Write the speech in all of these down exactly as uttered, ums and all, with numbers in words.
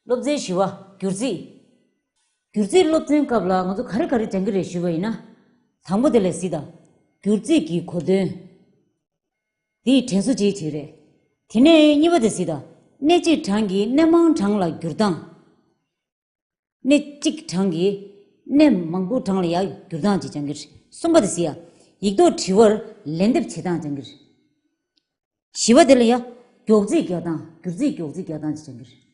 སློབ་ཚན་བཞི་པ། སྒྱུར་རྩིས། སྒྱུར་རྩིས་སློབ་ཚན་སྐབས་ལ་ང་ཚོ་ག་རེ་ག་རེ་སྦྱང་གི་རེད་ཞུས་པ་ཡིན་ན། དང་པོ་དེ་ལ་གཟིགས་དང་། སྒྱུར་རྩིས་ཀྱི་གོ་དོན། འདི་ཡི་དྲན་གསོ་བྱེད་ཀྱི་རེད། དེ་ནས་གཉིས་པ་དེ་གཟིགས་དང་། གནས་གཅིག་གྲངས་ཀྱི་གནས་མང་གྲངས་ལ་བསྒྱུར་སྟངས། གནས་གཅིག་གྲངས་ཀྱི་གནས་མང་པོ་གྲངས་ལ་ཡང་བསྒྱུར་སྟངས་ཅིག་སྦྱང་གི་རེད། གསུམ་པ་དེ་གཟིགས་ཡ། ཡིག་ཐོག་དྲི་བར་ལན་འདེབས་བྱེད་སྟངས་སྦྱང་གི་རེད། བཞི་པ་དེ་ལ་ཡ། མགྱོགས་རྩིས་རྒྱག་སྟངས། སྒྱུར་རྩིས་མགྱོགས་རྩིས་རྒྱག་སྟངས་ཅིག་སྦྱང་གི་རེད།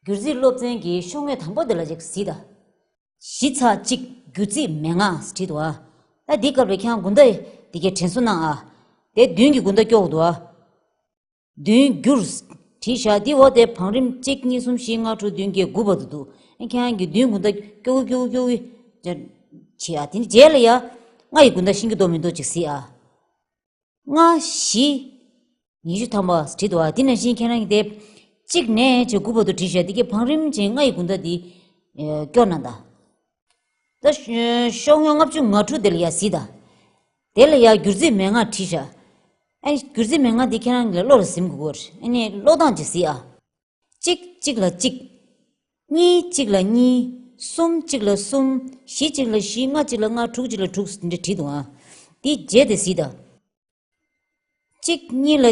སྒྱུར་རྩིས་སློབ་ཚན་གྱི་ཤོག་ངོས་དང་པོ་དེ་ལ་ཅིག་གཟིགས་དང་། བཞི་ཚེག་གཅིག་སྒྱུར་རྩིས་མན་ངག་བྲིས་འདུག་ཨ། ད་འདི་སྐབས་ལ་ཁྱེད་རང་དགུང་ཟླ་འདི་གའི་དྲན་གསོ་གནང་ཨ། དེ་བདུན་གྱི་དགུང་ཟླ་སྐྱོ་གི་འདུག་ཨ། བདུན་བསྒྱུར། བྲིས་བཞག་འདི་འོག་དེ་བང་རིམ་གཅིག་གཉིས་གསུམ་བཞི་ལྔ་དྲུག་བདུན་བརྒྱད་དགུ་བར་དུ་འདུག་ཨ། ཁྱེད་རང་གིས་བདུན་དགུང་ཟླ་སྐྱོ་གི་སྐྱོ་གི་སྐྱོ་གི་བྱེད་ཨ། དེ་ནི་རྗེས་ལ་ཡ། ལྔ་ཡི་དགུང་ཟླ་ཤེས་ཀྱི་འདུག་མི་འདུག་ཅིག་གཟིགས་ཨ། ལྔ་བཞི། ཉི་ཤུ་ཐམ་པ་བྲིས་འདུག་བ། དེ་ནང་བཞིན་ཁྱེད་རང་གིས་དེ། གཅིག་ནས་བྱས་དགུ་བར་དུ་བྲིས་བཞག་འདི་གའི་བང་རིམ་ཅན་ལྔ་ཡི་དགུང་ཟླ་འདི། སྐྱོ་གནང་དང་། ད་ཤོག་ངོས་ལྔ་བཅུ་ང་དྲུག་དེ་ལ་ཡ་གཟིགས་དང་། དེ་ལ་ཡ་སྒྱུར་རྩིས་མན་ངག་བྲིས་བཞག་ཨ་ནི་སྒྱུར་རྩིས་མན་ངག་འདི་ཁྱེད་རང་གིས་ཀློག་ལ་གཟིམ་དགོས་ཀྱི་རེད། ཨ་ནི་ཀློག་སྟངས་ཅིག་གཟིགས་ཨ། གཅིག་གཅིག་ལ་གཅིག་གཉིས་གཅིག་ལ་གཉིས། གསུམ་གཅིག་ལ་གསུམ། བཞི་གཅིག་ལ་བཞི། ལྔ་གཅིག་ལ་ལྔ། དྲུག་གཅིག་ལ་དྲུག་འདི་འདྲ་བྲིས་འདུག་ཨ། འདི་རྗེས་དེ་གཟིགས་དང་། གཅིག་གཉིས་ལ་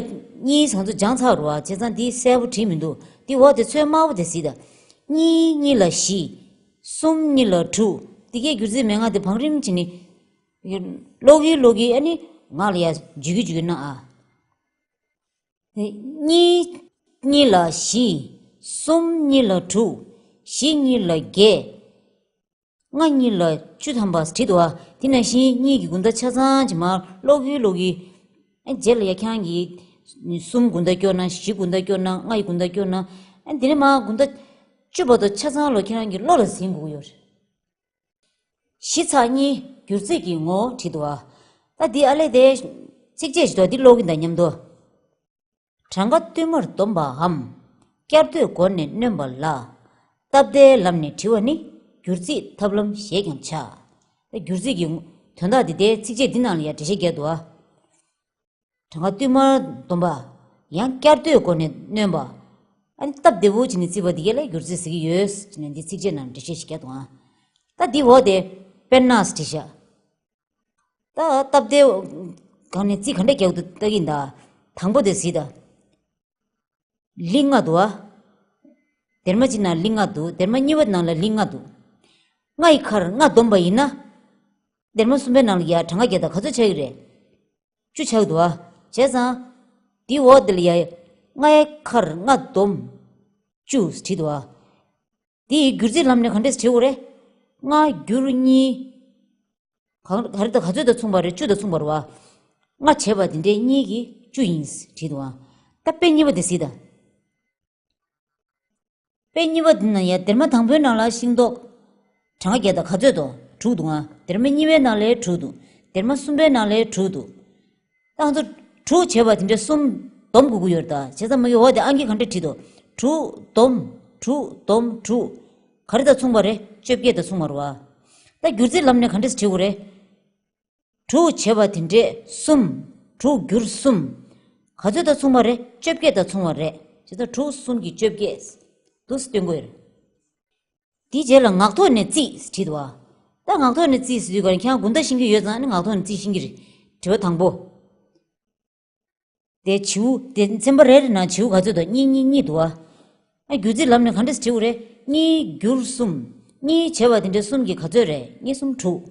གཉིས་ཚང་ཚོ་སྦྱངས་ཚར་རོ་ཨ། བྱས་ཙང་འདི་གསལ་པོ་བྲིས་མི་འདུག་འདི་འོག་དེ་ཚོན་དམར་པོ་དེ་གཟིགས་དང་། གཉིས་གཉིས་ལ་བཞི། གསུམ་གཉིས་ལ་དྲུག་འདི་གའི་སྒྱུར་རྩིས་མན་ངག་དེ་བང་རིམ་ཅིག་ནི། ཀློག་གི་ཀློག་གི་ཨ་ནི་ངག་ལ་ཡ་འཇུ་གི་འཇུ་གི་གནང་ཨ། གཉིས་གཉིས་ལ་བཞི། གསུམ་གཉིས་ལ་དྲུག་བཞི་གཉིས་ལ་བརྒྱད། ལྔ་གཉིས་ལ་བཅུ་ཐམ་པ་བྲིས་འདུག་བ། དེ་ནང་བཞིན་གཉིས་ཀྱི་དགུང་ཟླ་ཆ་ཚང་གཅིག་མར་ཀློག་གི་ཀློག་གི་ཨ་རྗེས་ལ་ཡ་ཁྱེད་རང་གིས་གསུམ་དགུང་ཟླ་སྐྱོ་ན། བཞི་དགུང་ཟླ་སྐྱོ་ན། ལྔ་ཡི་དགུང་ཟླ་སྐྱོ་ན། ཨ་དེ་ནས་མར་དགུང་ཟླ་བཅུ་བར་དུ་ཆ་ཚང་ལ་ཁྱེད་རང་གིས་ཀློག་ལ་གཟིམ་དགོས་ཀྱི་ཡོད་རེད། བཞི་ཚེག་གཉིས་སྒྱུར་རྩིས་ཀྱི་ངོ་བོ་བྲིས་འདུག་བ། ད་འདི་ཨ་ལས་དེ། ཚིགས་བཅད་ཞིག་འདུག་འདི་ཀློག་གི་དང་མཉམ་དུ། གྲངས་ཀ་བསྟུད་མར་བསྡོམས་པའམ། བསྐྱར་ཟློས་སྒོ་ནས་སྣོན་པ་ལ། སྟབས་བདེའི་ལམ་ནས་བྲི་བ་ནི་སྒྱུར་རྩིས་ཐབས་ལམ་ཞེས་ཀྱང་བྱ། སྒྱུར་རྩིས་ཀྱི་དོན་དག་འདི་དེ་ཚིགས་བཅད་འདི་ནང་ལ་ཡང་འགྲེལ་བཤད་རྒྱག་འདུག་བ། གྲངས་ཀ་བསྟུད་མར་བསྡོམས་པ། ཡང་བསྐྱར་ཟློས་སྒོ་ནས་སྣོན་པ། ཨ་ནི་སྟབས་བདེ་བོ་བྱས་ནས་བརྩིས་པ་འདི་ག་ལ་སྒྱུར་རྩིས་ཟེར་གྱི་ཡོད་ཟེར་ནས་འདི་ཚིགས་བཅད་ནང་འགྲེལ་བཤད་ཞིག་རྒྱག་འདུག་ཨ། ད་འདི་འོག་དེ། དཔེར་ན་བྲིས་བཞག་ད་སྟབས་བདེ་སྒང་ནས་རྩིས་ག་འདྲ་རྒྱག་འདུག་ལྟ་གི་ཡིན་ད། དང་པོ་དེ་གཟིགས་དང་། ལི་ལྔ་འདུག་ཨ། སྡེར་མ་གཅིག་ནང་ལི་ལྔ་འདུག་སྡེར་མ་གཉིས་པ་ནང་ལ་ལི་ལྔ་འདུག་ལྔ་ཡི་ཁར་ལྔ་བསྡོམས་པ་ཡིན་ན། སྡེར་མ་གསུམ་པའི་ནང་ལ་ཡ་གྲངས་ཀ་བརྒྱད་དང་ག་ཚོད་ཆགས་ཀྱི་རེད། བཅུ་ཆགས་འདུག་བ། བྱས་ཙང་། འདིའི་འོག་འདི་ལ་ཡ། ལྔའི་ཁར་ལྔ་བསྡོམས། བཅུ་བྲིས་འདུག་བ། འདི་ཡི་སྒྱུར་རྩིས་ལམ་ནས་ག་འདྲས་བྲིས་དགོས་རེད། ལྔ་བསྒྱུར་གཉིས། ག་ག་རེ་དང་ག་ཚོད་དང་མཚུངས་པ་རེད། བཅུ་དང་མཚུངས་པ་རེད་བ། ལྔ་བྱས་པ་དེ་འདྲའི་གཉིས་ཀྱི་བཅུ་ཡིན་བྲིས་འདུག་བ། ད་དཔེ་གཉིས་པ་དེ་གཟིགས་དང་། དཔེ་གཉིས་པ་འདི་ན་ཡང་སྡེར་མ་དང་པོའི་ནང་ལ་ཤིང་ཏོག་གྲངས་ཀ་བརྒྱད་དང་ག་ཚོད་དོ། དྲུག་འདུག་ཨ། སྡེར་མ་གཉིས་པའི་ནང་ལའི་དྲུག་འདུག་སྡེར་མ་གསུམ་པའི་ནང་ལའི་དྲུག་འདུག་ད་ང་ཚོ་དྲུག་བྱས་པ་དེ་འདྲའི་གསུམ་བསྡོམས་དགོས་ཀྱི་ཡོད་རེད་ད། བྱས་ཙང་མ་གི་འོག་དེ་ཨང་ཀི་ག་འདྲ་བྲིས་འདུག་དྲུག་བསྡོམས། དྲུག་བསྡོམས་དྲུག་ག་རེ་དང་མཚུངས་པ་རེད། བཅོ་བརྒྱད་དང་མཚུངས་པ་རེད་བ། ད་སྒྱུར་རྩིས་ལམ་ནས་ག་འདྲས་བྲིས་དགོས་རེད། དྲུག་བྱས་པ་དེ་འདྲས་གསུམ། དྲུག་བསྒྱུར་གསུམ། ག་ཚོད་དང་མཚུངས་པ་རེད། བཅོ་བརྒྱད་དང་མཚུངས་པ་རེད། བྱས་ཙང་དྲུག་གསུམ་གྱི་བཅོ་བརྒྱད། འདུག་སེ་སྟོན་དགོས་རེད། དེའི་རྗེས་ལ་ངག་ཐོག་ནས་རྩིས་བྲིས་འདུག་བ། ད་ངག་ཐོག་ནས་རྩིས་ཟེར་དུས་ག་རེ་ཁྱེད་རང་དགུང་ཟླ་ཤེས་ཀྱི་ཡོད་ཙང་ནི་ངག་ཐོག་ནས་རྩིས་ཤེས་ཀྱི་རེད། དྲི་བ་དང་པོ། དེ་བྱིའུ་དེ་ཚན་པ་རེ་རེ་ནང་བྱིའུ་ག་ཚོད་འདུག་གཉིས་གཉིས་གཉིས་འདུག་བ། ཨ་སྒྱུར་རྩིས་ལམ་ནས་ག་འདྲས་བྲིས་དགོས་རེད། གཉིས་བསྒྱུར་གསུམ། གཉིས་བྱས་པ་དེ་འདྲའི་གསུམ་གྱིས་ག་ཚོད་རེད། གཉིས་གསུམ་དྲུག་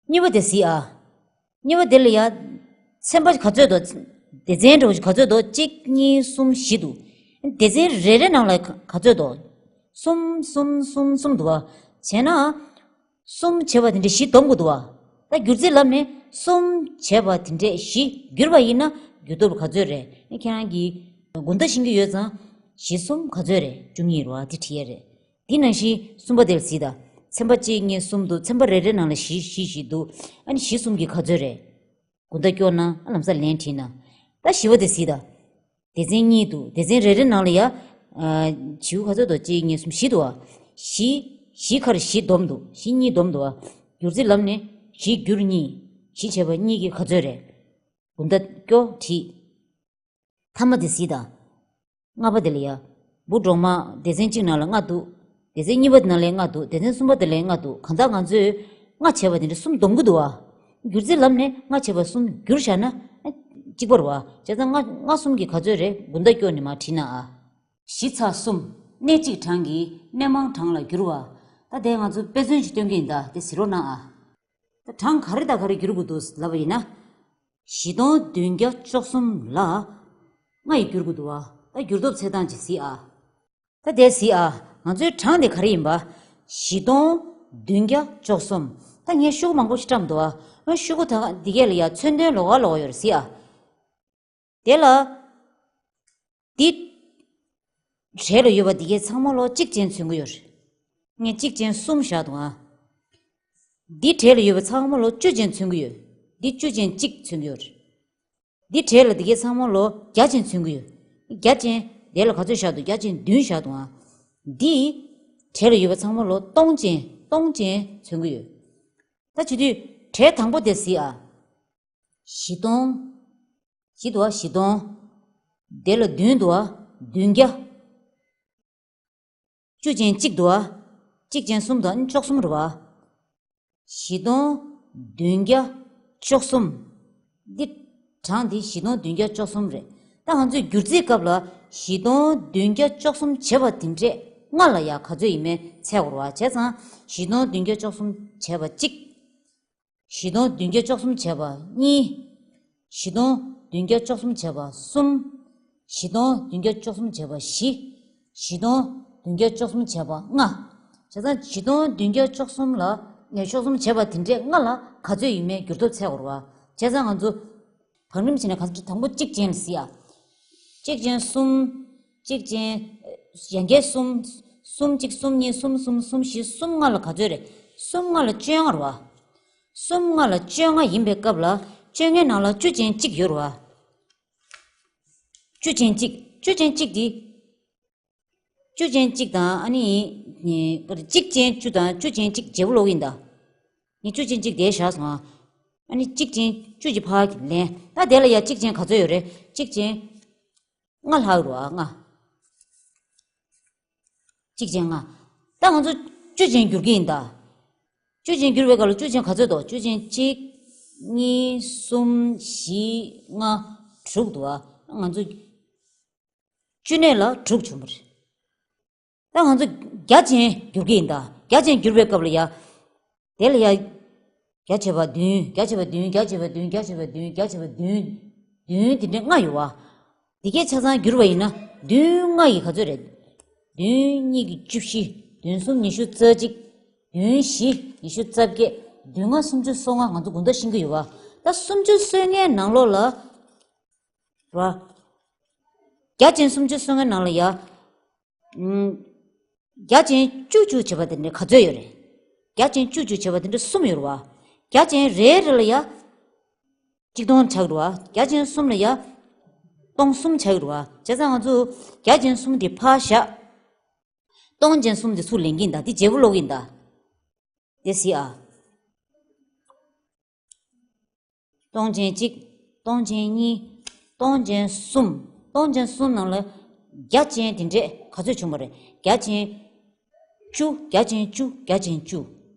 གཉིས་པ་དེ་གཟིགས་ཨ། གཉིས་པ་དེ་ལ་ཡ། ཚན་པ་ག་ཚོད་འདུག་སྡེ་ཚན་འདྲ་བོ་ཞིག་ག་ཚོད་འདུག་གཅིག་གཉིས་གསུམ་བཞི་འདུག་སྡེ་ཚན་རེ་རེ་ནང་ལ་ག་ག་ཚོད་འདུག་གསུམ་གསུམ་གསུམ་གསུམ་འདུག་བ། བྱས་ན། གསུམ་བྱས་པ་དེ་འདྲས་བཞི་བསྡོམ་དགོས་འདུག་བ། ད་སྒྱུར་རྩིས་ལམ་ནས་གསུམ་བྱས་པ་དེ་འདྲས་བཞི་བསྒྱུར་བ་ཡིན་ན་སྒྱུར་ཐོབ་ག་ཚོད་རེད། ཁྱེད་རང་གིས་དགུང་ཟླ་ཤེས་ཀྱི་ཡོད་ཙང་། བཞི་གསུམ་ག་ཚོད་རེད། བཅུ་གཉིས་རེད་བ། དེ་བྲིས་ཡས་རེད། དེ་ནང་བཞིན་གསུམ་པ་དེར་གཟིགས་དང་། ཚན་པ་གཅིག་གཉིས་གསུམ་འདུག་ཚན་པ་རེ་རེ་ནང་ལ་བཞི་བཞི་བཞི་འདུག་ཨ་ནི་བཞི་གསུམ་གྱིས་ག་ཚོད་རེད། དགུང་ཟླ་སྐྱོ་ན་ཨ་ལམ་སང་ལན་བྲིས་ན། ད་བཞི་པ་དེ་གཟིགས་དང་། སྡེ་ཚན་གཉིས་འདུག་སྡེ་ཚན་རེ་རེ་ནང་ལ་ཡ། ཨ་བྱིའུ་ག་ཚོད་འདུག་གཅིག་གཉིས་གསུམ་བཞི་འདུག་བ། བཞི། བཞི་ཁར་བཞི་བསྡོམས་འདུག་བཞི་གཉིས་བསྡོམས་འདུག་བ། སྒྱུར་རྩིས་ལམ་ནས་བཞི་བསྒྱུར་གཉིས། བཞི་བྱས་པ་གཉིས་ཀྱིས་ག་ཚོད་རེད། དགུང་ཟླ་སྐྱོ་བྲིས། ཐ་མ་དེ་གཟིགས་དང་། ལྔ་པ་དེ་ལ་ཡ། འབུ་གྲོག་མ་སྡེ་ཚན་གཅིག་ནང་ལ་ལྔ་འདུག་སྡེ་ཚན་གཉིས་པ་ནང་ལ་ལྔ་འདུག་སྡེ་ཚན་གསུམ་པ་དེ་ལ་ལྔ་འདུག་གང་ལྟར་ང་ཚོས་ལྔ་བྱས་པ་དེ་འདྲ་གསུམ་བསྡོམས་ཀྱི་འདུག་བ། སྒྱུ་རྩལ་ལམ་ནས་ལྔ་བྱས་པ་གསུམ་བསྒྱུར་བཞག་ན་གཅིག་པ་རེད་བ། བྱས་ཙང་ལྔ་ལྔ་གསུམ་གྱི་ག་ཚོད་རེད་དགུན་ཟླ་སྐྱོ་ནས་མར་བྲིས་ན་ཨ། བཞི་ཚེག་གསུམ། གནས་གཅིག་གྲངས་ཀྱི་གནས་མང་གྲངས་ལ་བསྒྱུར་བ། ད་དེ་ང་ཚོ་དཔེ་མཚོན་ཞིག་སྟོན་གྱི་ཡིན་ད་དེ་གཟིགས་རོགས་གནང་ཨ། ད་གྲངས་ག་རེ་དང་ག་རེ་བསྒྱུར་དགོས་འདུག་ལབ་པ་ཡིན་ན། བཞི་སྟོང་བདུན་བརྒྱ་བཅུ་གསུམ་ལ་ལྔ་ཡིས་བསྒྱུར་དགོས་འདུག་བ། ད་བསྒྱུར་ཐབས་འཚོལ་སྟངས་ཅིག་གཟིགས་ཨ། ད་དེ་གཟིགས་ཨ། ང་ཚོའི་གྲངས་དེ་ག་རེ་ཡིན་པ། བཞི་སྟོང་བདུན་བརྒྱ་བཅུ་གསུམ། ད་ངས་ཤོག་གུ་མང་པོ་ཞིག་བཀྲམ་འདུག་ཨ། ཤོག་གུ་ད་འདི་གས་ལ་ཡ་མཚོན་དོན་ལོགས་ཀ་ལོགས་ཀ་ཡོད་རེད་གཟིགས་ཨ། དེ་ལ། འདི། གྲས་ལ་ཡོད་པ་འདི་གས་ཚང་མ་ལོ་གཅིག་ཅན་མཚོན་གྱི་ཡོད་རེད། ངས་གཅིག་ཅན་གསུམ་བཞག་འདུག་ཨ། འདི་གྲས་ལ་ཡོད་པ་ཚང་མ་ལོ་བཅུ་ཅན་མཚོན་གྱི་ཡོད། འདི་བཅུ་ཅན་གཅིག་མཚོན་གྱི་ཡོད་རེད། འདི་གྲས་ལ་འདི་གས་ཚང་མ་ལོ་བརྒྱ་ཅན་མཚོན་གྱི་ཡོད། བརྒྱ་ཅན་དེ་ལ་ག་ཚོད་བཞག་འདུག་བརྒྱ་ཅན་བདུན་བཞག་འདུག་ཨ། འདི། གྲས་ལ་ཡོད་པ་ཚང་མ་ལོ་སྟོང་ཅན་སྟོང་ཅན་མཚོན་གྱི་ཡོད། ད་བྱེད་དུས་གྲས་དང་པོ་དེ་གཟིགས་ཨ། བཞི་སྟོང་། བཞི་འདུག་བ་བཞི་སྟོང་། དེ་ལ་བདུན་འདུག་བ་བདུན་བརྒྱ། བཅུ་ཅན་གཅིག་འདུག་བ། གཅིག་ཅན་གསུམ་དང་བཅུ་གསུམ་རེད་བ། བཞི་སྟོང་བདུན་བརྒྱ་བཅུ་གསུམ། འདི་གྲངས་འདི་བཞི་སྟོང་བདུན་བརྒྱ་བཅུ་གསུམ་རེད། ད་ང་ཚོས་སྒྱུར་རྩིས་སྐབས་ལ་བཞི་སྟོང་བདུན་བརྒྱ་བཅུ་གསུམ་བྱས་པ་དེ་འདྲས་ལྔ་ལ་ཡ་ག་ཚོད་ཡིན་མིན་ཚད་དགོས་རེད་བ། བྱས་ཙང་བཞི་སྟོང་བདུན་བརྒྱ་བཅུ་གསུམ་བྱས་པ་གཅིག་བཞི་སྟོང་བདུན་བརྒྱ་བཅུ་གསུམ་བྱས་པ་གཉིས། བཞི་སྟོང་བདུན་བརྒྱ་བཅུ་གསུམ་བྱས་པ་གསུམ། བཞི་སྟོང་བདུན་བརྒྱ་བཅུ་གསུམ་བྱས་པ་བཞི། བཞི་སྟོང་བདུན་བརྒྱ་བཅུ་གསུམ་བྱས་པ་ལྔ། བྱས་ཙང་བཞི་སྟོང་བདུན་བརྒྱ་བཅུ་གསུམ་ལ་ངས་བཅུ་གསུམ་བྱས་པ་དེ་འདྲས་ལྔ་ལ་ག་ཚོད་ཡིན་མིན་བསྒྱུར་ཐབས་འཚོལ་དགོས་རེད་བ། བྱས་ཙང་ང་ཚོ། བང་རིམ་བྱས་ནས་ག་ཚོད་དང་པོ་གཅིག་ཅན་ལ་གཟིགས་ཨ། གཅིག་ཅན་གསུམ། གཅིག་ཅན། ཡང་བསྐྱར་གསུམ། གསུམ་གཅིག་གསུམ་གཉིས་གསུམ་གསུམ་གསུམ་བཞི་གསུམ་ལྔ་ལ་ག་ཚོད་རེད། གསུམ་ལྔ་ལ་བཅོ་ལྔ་རེད་བ། གསུམ་ལྔ་ལ་བཅོ་ལྔ་ཡིན་པའི་སྐབས་ལ་བཅོ་ལྔའི་ནང་ལ་བཅུ་ཅན་གཅིག་ཡོད་རེད་བ། བཅུ་ཅན་གཅིག་བཅུ་ཅན་གཅིག་འདི། བཅུ་ཅན་གཅིག་དང་ཨ་ནི། གཅིག་ཅན་བཅུ་དང་བཅུ་ཅན་གཅིག་བརྗེ་པོ་ལོག་ཡིན་ད། ངས་བཅུ་ཅན་གཅིག་དེ་བཞག་སོང་ཨ། ཨ་ནི་གཅིག་ཅན་བཅུ་གྱི་ཕར་ལེན། ད་དེ་ལ་ཡ་གཅིག་ཅན་ག་ཚོད་ཡོད་རེད། གཅིག་ཅན། ལྔ་ལྷག་རུ་ཨ་ལྔ། གཅིག་ཅན་ལྔ། ད་ང་ཚོ་བཅུ་ཅན་བསྒྱུར་གྱི་ཡིན་ད། བཅུ་ཅན་བསྒྱུར་བའི་སྐབས་ལ་བཅུ་ཅན་ག་ཚོད་འདུག་བཅུ་ཅན་གཅིག་གཉིས། གསུམ། བཞི། ལྔ། དྲུག་འདུག་ཨ། ང་ཚོ་བཅུ་གནས་ལ་དྲུག་བྱུང་བ་རེད། ད་ང་ཚོ་བརྒྱ་ཅན་བསྒྱུར་གྱི་ཡིན་ད། བརྒྱ་ཅན་བསྒྱུར་བའི་སྐབས་ལ་ཡ། དེ་ལ་ཡ། བརྒྱ་བྱས་པ་བདུན། བརྒྱ་བྱས་པ་བདུན། བརྒྱ་བྱས་པ་བདུན། བརྒྱ་བྱས་པ་བདུན། བརྒྱ་བྱས་པ་བདུན། བདུན་དེ་འདྲའི་ལྔ་ཡོད་བ། དེ་གས་ཆ་ཚང་བསྒྱུར་བ་ཡིན་ན་བདུན་ལྔ་ཡི་ག་ཚོད་རེད། བདུན་གཉིས་ཀྱི་བཅུ་བཞི། བདུན་གསུམ་ཉི་ཤུ་རྩ་གཅིག་བདུན་བཞི་ཉི་ཤུ་རྩ་བརྒྱད། བདུན་ལྔ་སུམ་ཅུ་སོ་ལྔ། ང་ཚོ་དགུན་ཟླ་ཤེས་ཀྱི་ཡོད་བ། ད་སུམ་ཅུ་སོ་ལྔའི་ནང་ལོགས་ལ། རེད་བ། བརྒྱ་ཅན་སུམ་ཅུ་སོ་ལྔའི་ནང་ལ་ཡ། ཨུམ། བརྒྱ་ཅན་བཅུ་བཅུ་བྱས་པ་དེ་འདྲ་ག་ཚོད་ཡོད་རེད། བརྒྱ་ཅན་བཅུ་བཅུ་བྱས་པ་དེ་འདྲ་གསུམ་ཡོད་རེད་བ། བརྒྱ་ཅན་རེ་རེ་ལ་ཡ། གཅིག་སྟོང་ཆགས་རེད་བ། བརྒྱ་ཅན་གསུམ་ལ་ཡ། སྟོང་གསུམ་ཆགས་རེད་བ། བྱས་ཙང་ང་ཚོ་བརྒྱ་ཅན་གསུམ་དེ་ཕར་བཞག་སྟོང་ཅན་གསུམ་དེ་ཚུར་ལེན་གྱི་ཡིན་ད། དེ་བརྗེ་པོ་ལོག་གི་ཡིན་ད། དེ་གཟིགས་ཨ། སྟོང་ཅན་གཅིག་སྟོང་ཅན་གཉིས། སྟོང་ཅན་གསུམ། སྟོང་ཅན་གསུམ་ནང་ལ་བརྒྱ་ཅན་དེ་འདྲས་ག་ཚོད་བྱུང་བ་རེད། བརྒྱ་ཅན་བཅུ། བརྒྱ་ཅན་བཅུ། བརྒྱ་ཅན་བཅུ།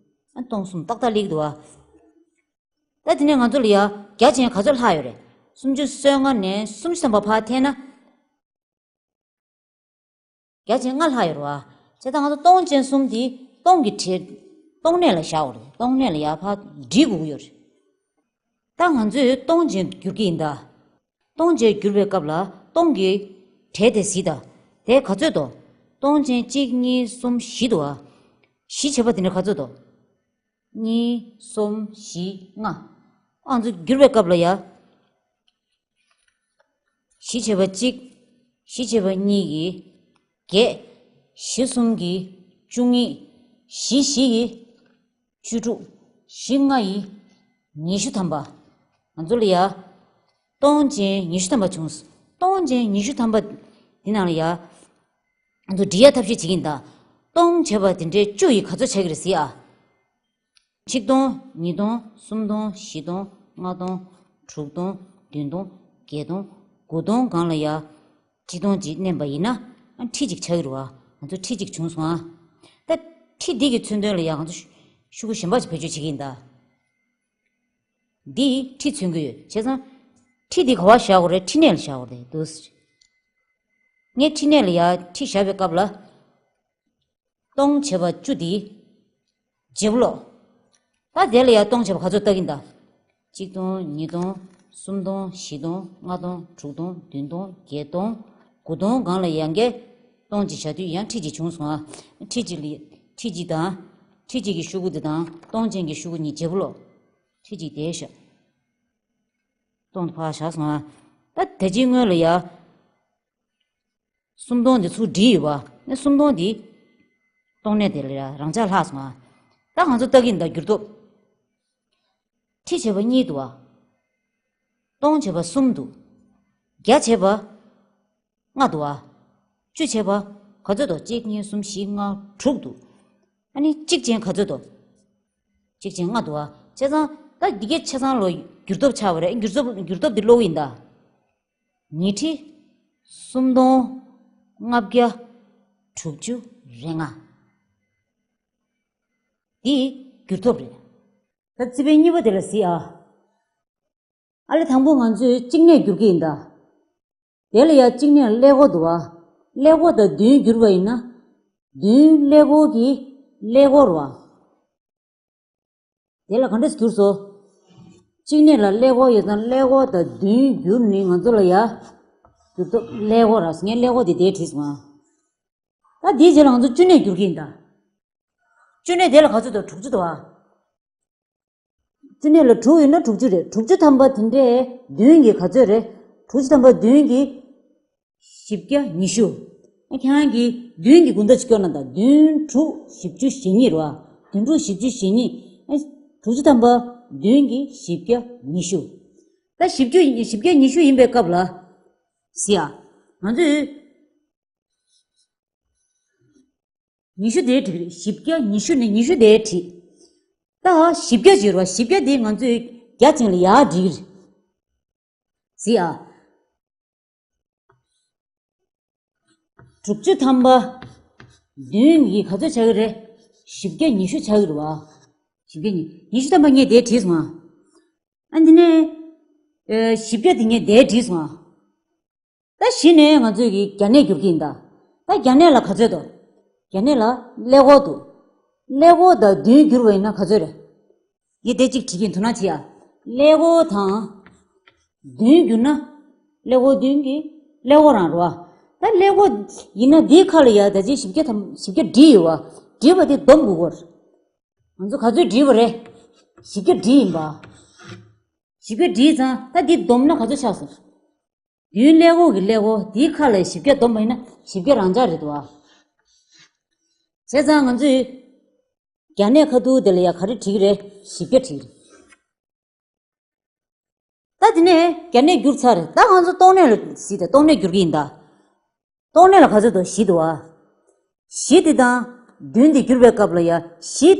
ཨ། སྟོང་གསུམ་ཏག་ཏག་སླེབས་འདུག་བ། ད་དེ་ནས་ང་ཚོ་ལ་ཡ་བརྒྱ་ཅན་ག་ཚོད་ལྷག་ཡོད་རེད། སུམ་ཅུ་སོ་ལྔ་ནས་སུམ་ཅུ་ཐམ་པ་ཕར་འཐེན་ན། བརྒྱ་ཅན་ལྔ་ལྷག་ཡོད་རེད་བ། བྱས་ཙང་ང་ཚོ་སྟོང་ཅན་གསུམ་དེ་སྟོང་གི་གྲས། སྟོང་གནས་ལ་བཞག་དགོས་རེད། སྟོང་གནས་ལ་ཡར་ཕར་སྒྲིལ་དགོས་ཀྱི་ཡོད་རེད། ད་ང་ཚོས་སྟོང་ཅན་བསྒྱུར་གྱི་ཡིན་ད། སྟོང་ཅན་བསྒྱུར་བའི་སྐབས་ལ་སྟོང་གི་གྲས་དེ་གཟིགས་ད། དེ་ག་ཚོད་འདུག་སྟོང་ཅན་གཅིག་གཉིས། གསུམ། བཞི་འདུག་བ། བཞི་བྱས་པ་དེ་འདྲ་ག་ཚོད་འདུག་གཉིས། གསུམ། བཞི། ལྔ། ཨ། ང་ཚོ་བསྒྱུར་བའི་སྐབས་ལ་ཡ། བཞི་བྱས་པ་གཅིག་བཞི་བྱས་པ་གཉིས་ཀྱིས་བརྒྱད། བཞི་གསུམ་གྱིས་བཅུ་གཉིས། བཞི་བཞི་ཡིས་བཅུ་དྲུག་བཞི་ལྔ་ཡིས་ཉི་ཤུ་ཐམ་པ། ང་ཚོ་ལ་ཡ། སྟོང་ཅན་ཉི་ཤུ་ཐམ་པ་བྱུང་། སྟོང་ཅན་ཉི་ཤུ་ཐམ་པ་འདི་ནང་ལ་ཡ། ང་ཚོ་སྒྲིལ་ཡ་ཐབས་ཤེས་བྱེད་ཀྱི་ཡིན་ད། སྟོང་བྱས་པ་དེ་འདྲའི་བཅུ་ཡིས་ག་ཚོད་ཆགས་ཀྱི་རེད་གཟིགས་ཨ། ཆིག་སྟོང་། ཉིས་སྟོང་། སུམ་སྟོང་། བཞི་སྟོང་། ལྔ་སྟོང་། དྲུག་སྟོང་། བདུན་སྟོང་། བརྒྱད་སྟོང་། དགུ་སྟོང་སྒང་ལ་ཡ། ཆིག་སྟོང་གཅིག་བསྣན་པ་ཡིན་ན། ཨ་ཁྲི་གཅིག་ཆགས་ཀྱི་རེད་བ། ང་ཚོ་ཁྲི་གཅིག་བྱུང་སོང་ཨ། ད་ཁྲི་འདི་གི་མཚོན་དོན་ལ་ཡང་ང་ཚོ་ཤུ་གུ་གཞན་པ་ཞིག་བེད་སྤྱོད་བྱེད་ཀྱི་ཡིན་ད། འདི་ཁྲི་མཚོན་གྱི་ཡོད། བྱས་ཙང་ཁྲི་འདི་ག་བ་བཞག་དགོས་རེད། ཕྲི་སྣོན་ལ་བཞག་དགོས་རེད་འདུག་ངས་ཕྲི་སྣོན་ལ་ཡ་ཁྲི་བཞག་པའི་སྐབས་ལ། སྟོང་བྱས་པ་བཅུ་འདི་བརྗེ་པོ་ལོག་ད་དེ་ལ་ཡ་སྟོང་བྱས་པ་ག་ཚོད་བཏགས་ཀྱིན་ད། གཅིག་སྟོང་། ཉིས་སྟོང་། གསུམ་སྟོང་། བཞི་སྟོང་། ལྔ་སྟོང་། དྲུག་སྟོང་། བདུན་སྟོང་། བརྒྱད་སྟོང་། དགུ་སྟོང་སྒང་ལ་ཡང་བསྐྱར་སྟོང་གཅིག་བཞག་དུས་ཡང་ཁྲི་གཅིག་བྱུང་སོང་ཨ། ཁྲི་གཅིག་ལ་ཁྲི་གཅིག་དང་། ཁྲི་གཅིག་གི་ཤུ་གུ་འདི་དང་སྟོང་ཅན་གྱི་ཤུ་གུ་གཉིས་བརྗེ་པོ་ལོག་ཁྲི་གཅིག་དེ་བཞག་སྟོང་དེ་ཕར་བཞག་སོང་ཨ། ད་དེ་རྗེས་སྔོན་ལ་ཡ། སུམ་སྟོང་འདི་ཚུར་བསྒྲིལ་ཡོད་པ། ནི་སུམ་སྟོང་འདི་སྟོང་གནས་དེ་ལ་རང་འཇགས་ལྷག་སོང་ཨ། ད་ང་ཚོ་ལྟ་གི་ཡིན་ད་འགྱུར་ལྡོག་ཁྲི་བྱས་པ་གཉིས་འདུག་ཨ། སྟོང་བྱས་པ་གསུམ་འདུག་བརྒྱ་བྱས་པ་ལྔ་འདུག་ཨ། བཅུ་བྱས་པ་ག་ཚོད་འདུག་གཅིག་གཉིས། གསུམ། བཞི། ལྔ། དྲུག་འདུག་ཨ་ནི་གཅིག་ཅན་ག་ཚོད་འདུག་གཅིག་ཅན་ལྔ་འདུག་ཨ། བྱས་ཙང་ད་འདི་གའི་ཆ་ཚང་ལོ་འགྱུར་ལྡོག་ཆགས་པ་རེད། འགྱུར་ལྡོག་འགྱུར་ལྡོག་འདི་ཀློག་གི་ཡིན་ད། ཉི་ཁྲི་སུམ་སྟོང་ལྔ་བརྒྱ་དྲུག་ཅུ་རེ་ལྔ། འདི་འགྱུར་ལྡོག་རེད། ད་རྩིས་དཔེ་གཉིས་པ་དེ་ལ་གཟིགས་ཨ། ཨ་ལེ་དང་པོ་ང་ཚོས་གཅིག་གནས་བསྒྱུར་གྱི་ཡིན་ད། དེ་ལ་ཡ་གཅིག་གནས་ཀླད་ཀོར་འདུག་ཨ། ཀླད་ཀོར་དང་བདུན་བསྒྱུར་བ་ཡིན་ན། བདུན་ཀླད་ཀོར་གྱི་ཀླད་ཀོར་བ། དེ་ལ་ག་འདྲས་བསྒྱུར་སོ། གཅིག་གནས་ལ་ཀླད་ཀོར་ཡོད་ཙང་ཀླད་ཀོར་དང་བདུན་བསྒྱུར་ནི་ང་ཚོ་ལ་ཡ། འགྱུར་ལྡོག་ཀླད་ཀོར་ར། ངས་ཀླད་ཀོར་དེ་དེ་བྲིས་སོང་ཨ། ད་དེའི་རྗེས་ལ་ང་ཚོ་བཅུ་གནས་བསྒྱུར་གྱི་ཡིན་ད། བཅུ་གནས་དེ་ལ་ག་ཚོད་འདུག་དྲུག་ཅུ་འདུག་ཨ། བཅུ་གནས་ལ་དྲུག་ཡོད་ན་དྲུག་ཅུ་རེད། དྲུག་ཅུ་ཐམ་པ་དེ་འདྲས་བདུན་གྱི་ག་ཚོད་རེད། དྲུག་ཅུ་ཐམ་པ་བདུན་གྱི་བཞི་བརྒྱ་ཉི་ཤུ། ཨ་ཁྱེད་རང་གིས་བདུན་གྱི་དགུང་ཟླ་ཅིག་སྐྱོར་ན་ད། བདུན་དྲུག་བཞི་བཅུ་ཞེ་གཉིས་རེད་བ། བདུན་དྲུག་བཞི་བཅུ་ཞེ་གཉིས། ཨ་དྲུག་ཅུ་ཐམ་པ་བདུན་གྱི་བཞི་བརྒྱ་ཉི་ཤུ། ད་བཞི་བཅུ་བཞི་བརྒྱ་ཉི་ཤུ་ཡིན་པའི་སྐབས་ལ། གཟིགས་ཨ། ང་ཚོས། ཉི་ཤུ་དེའི་བྲིས་རེད། བཞི་བརྒྱ་ཉི་ཤུ་ནས་ཉི་ཤུ་དེའི་བྲིས། ད་བཞི་བརྒྱ་བརྗོད་རོགས། བཞི་བརྒྱ་དེ་ང་ཚོས་བརྒྱ་ཅན་ལ་ཡར་བྲིས་རེད། གཟིགས་ཨ། དྲུག་ཅུ་ཐམ་པ་བདུན་གྱི་ག་ཚོད་ཆགས་ཀྱི་རེད། བཞི་བརྒྱ་ཉི་ཤུ་ཆགས་ཀྱི་རེད་བ། བཞི་བརྒྱ་ཉི་ཉི་ཤུ་ཐམ་པ་ངས་དེ་བྲིས་སོང་ཨ། ཨ་འདི་ནས་ཨེ་བཞི་བརྒྱ་དེ་ངས་དེ་བྲིས་སོང་ཨ། ད་གཞི་ནས་ང་ཚོས་ཀྱི་བརྒྱ་གནས་བསྒྱུར་གྱི་ཡིན་ད། ད་བརྒྱ་གནས་ལ་ག་ཚོད་འདུག་བརྒྱ་གནས་ལ་ཀླད་ཀོར་འདུག་ཀླད་ཀོར་དང་བདུན་བསྒྱུར་བ་ཡིན་ན་ག་ཚོད་རེད། ངས་དེ་གཅིག་བྲིས་ཀྱིན་དོ་སྣང་བྱེད་ཡ། ཀླད་ཀོར་དང་བདུན་བསྒྱུར་ན། ཀླད་ཀོར་བདུན་གྱི་ཀླད་ཀོར་རང་རེད་བ། ད་ཀླད་ཀོར་ཡིན་ན་འདིའི་ཁ་ལ་ཡ་ད་ཅི་བཞི་བརྒྱ་ཐམ་བཞི་བརྒྱ་བྲིས་ཡོད་བ། བྲིས་པ་དེ་སྡོམ་དགོས་ཀྱི་རེད། ང་ཚོ་ག་ཚོད་བྲིས་པ་རེད། བཞི་བརྒྱ་བྲིས་ཡིན་པ། བཞི་བརྒྱ་བྲིས་ཙང་ད་འདི་བསྡོམས་ན་ག་ཚོད་ཆགས་སོང་། བདུན་ཀླད་ཀོར་གྱི་ཀླད་ཀོར་འདིའི་ཁ་ལ་བཞི་བརྒྱ་བསྡོམས་པ་ཡིན་ན་བཞི་བརྒྱ་རང་འཇགས་རེད་འདུག་ཨ། བྱས་ཙང་ང་ཚོས་བརྒྱ་གནས་ཁ་ཐུག་དེ་ལ་ཡ་ག་རེ་བྲིས་ཀྱི་རེད། བཞི་བརྒྱ་བྲིས་ཀྱི་རེད། ད་དེ་ནས་བརྒྱ་གནས་བསྒྱུར་ཚར་རེད། ད་ང་ཚོ་སྟོང་གནས་ལ་གཟིགས་ཏེ་སྟོང་གནས་བསྒྱུར་གྱི་ཡིན་ད། སྟོང་གནས་ལ་ག་ཚོད་འདུག་བཞི་འདུག་ཨ། བཞི་དེ་དང་བདུན་དེ་བསྒྱུར་བའི་སྐབས་ལ་ཡ་བཞི།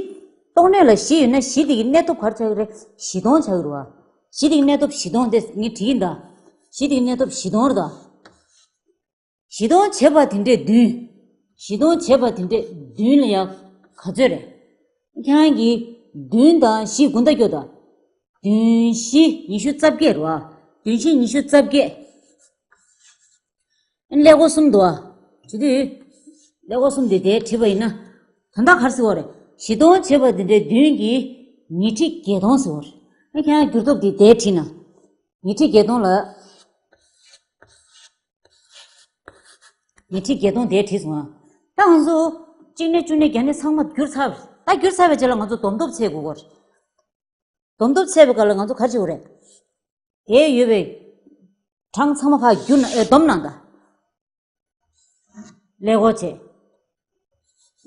སྟོང་གནས་ལ་བཞི་ཡོད་ན་བཞི་དེ་གི་གནས་ཐོབ་ག་རེ་ཆགས་ཀྱི་རེད། བཞི་སྟོང་ཆགས་ཀྱི་རེད་བ། བཞི་དེ་གི་གནས་ཐོབ་བཞི་སྟོང་དེ་ངས་བྲིས་ཡིན་ད། བཞི་དེ་གི་གནས་ཐོབ་བཞི་སྟོང་རེད་ད། བཞི་སྟོང་བྱས་པ་དེ་འདྲས་བདུན། བཞི་སྟོང་བྱས་པ་དེ་འདྲས་བདུན་ལ་ཡ་ག་ཚོད་རེད། ཁྱེད་རང་གིས་བདུན་དང་བཞི་དགུང་ཟླ་སྐྱོར་དང་། བདུན་བཞི་ཉི་ཤུ་རྩ་བརྒྱད་རེད་བ། བདུན་བཞི་ཉི་ཤུ་རྩ་བརྒྱད། ཀླད་ཀོར་གསུམ་འདུག་ཨ། བྱེད་དུས། ཀླད་ཀོར་གསུམ་དེ་དེ་བྲིས་པ་ཡིན་ན། ད་ལྟ་ག་རེ་ཟེར་བ་རེད། བཞི་སྟོང་བྱས་པ་དེ་འདྲའི་བདུན་གྱིས་ཉི་ཁྲི་བརྒྱད་སྟོང་ཟེར་བ་རེད། ཨ་ཁྱེད་རང་འགྱུར་ལྡོག་དེ་དེ་བྲིས་ན། ཉི་ཁྲི་བརྒྱད་སྟོང་ལ། ཉི་ཁྲི་བརྒྱད་སྟོང་དེ་བྲིས་སོང་ཨ། ད་ང་ཚོ་གཅིག་ནས་བཅུ་ནས་བརྒྱ་ནས་ཚང་མ་བསྒྱུར་ཚར་བ་རེད། ད་བསྒྱུར་ཚར་བའི་རྗེས་ལ་ང་ཚོ་སྡོམ་སྟོབས་ཚད་དགོས་པ་རེད། སྡོམ་སྟོབས་ཚད་པའི་སྐབས་ལ་ང་ཚོ་ག་རེ་བྱེད་དགོས་རེད། དེ་ཡོད་པའི་གྲངས་ཚང་མ་ཕར་བསྒྱུར་ན། ཨེ་སྡོམ་ན་ད། ཀླད་ཀོར་བྱས།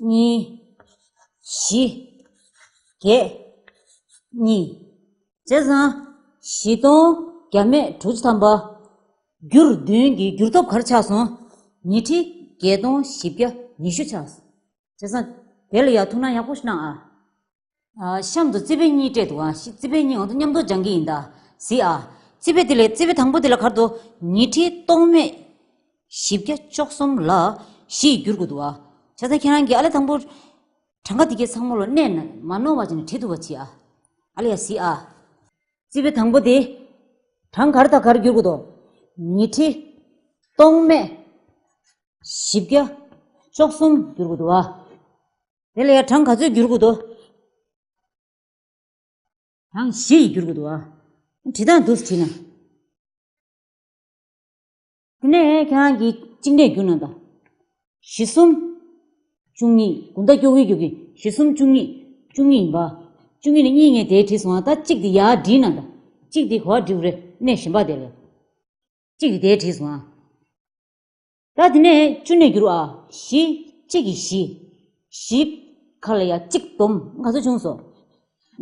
གཉིས། བཞི། བརྒྱད། གཉིས། བྱས་ཙང་། བཞི་སྟོང་བརྒྱ་མེད་དྲུག་ཅུ་ཐམ་པ། བསྒྱུར་བདུན་གྱི་འགྱུར་ལྡོག་ག་རེ་ཆགས་སོང་། ཉི་ཁྲི་བརྒྱད་སྟོང་བཞི་བརྒྱ་ཉི་ཤུ་ཆགས་སོང་། བྱས་ཙང་། དེ་ལ་ཡ་ཐུགས་སྣང་ཡག་པོ་ཞིག་གནང་ཨ། ཨ། གཤམ་དུ་རྩིས་དཔེ་གཉིས་སྤྲད་འདུག་ཨ། ཤི་རྩིས་དཔེ་གཉིས་ང་ཚོ་མཉམ་དུ་སྦྱང་གི་ཡིན་ད། གཟིགས་ཨ། རྩིས་དཔེ་དེ་ལས་རྩིས་དཔེ་དང་པོ་དེ་ལ་ག་རེ་འདུག་ཉི་ཁྲི་སྟོང་མེད་བཞི་བརྒྱ་བཅུ་གསུམ་ལ་ བཞི་ཡིས་བསྒྱུར་དགོས་འདུག་ཨ། བྱས་ཙང་ཁྱེད་རང་གིས་ཨ་ལས་དང་པོ་གྲངས་ཀ་དེ་གའི་ཚང་མ་ལ་གནས་ན་མ་ནོར་བ་བྱས་ནས་བྲིས་ཐུབ་པ་བྱེད་ཨ། ཨ་ལས་ཡ་གཟིགས་ཨ། རྩིས་དཔེ་དང་པོ་དེ། གྲངས་ག་རེ་དང་ག་རེ་བསྒྱུར་དགོས་འདུག་ཉི་ཁྲི། སྟོང་མེད། བཞི་བརྒྱ། བཅུ་གསུམ་བསྒྱུར་དགོས་འདུག་ཨ། དེ་ལ་ཡ་གྲངས་ག་ཚོད་བསྒྱུར་དགོས་འདུག་གྲངས་བཞི་ཡིས་བསྒྱུར་དགོས་འདུག་ཨ། བྲིས་སྟངས་འདུག་སེ་བྲིས་ན། དེ་ནས་ཁྱེད་རང་གིས་གཅིག་གནས་བསྒྱུར་གནང་དང་། བཞི་གསུམ། བཅུ་གཉིས། དགུང་ཟླ་སྐྱོ་གི་སྐྱོ་གི་བཞི་གསུམ་བཅུ་གཉིས། བཅུ་གཉིས་ཡིན་པ། བཅུ་གཉིས་ནས་གཉིས་ངས་དེ་བྲིས་སོང་ཨ། ད་གཅིག་དེ་ཡར་བྲིས་གནང་དང་། གཅིག་དེ་ག་པར་བྲིས་དགོས་རེད། གནས་གཞན་པ་དེ་ལ། གཅིག་དེ་དེ་བྲིས་སོང་ཨ། ད་དེ་ནས་བཅུ་ནས་བསྒྱུར་ཨ། བཞི། གཅིག་གིས་བཞི། བཞི་ཁ་ལ་ཡ་གཅིག་བསྡོམས་ག་ཚོད་བྱུང་སོང་།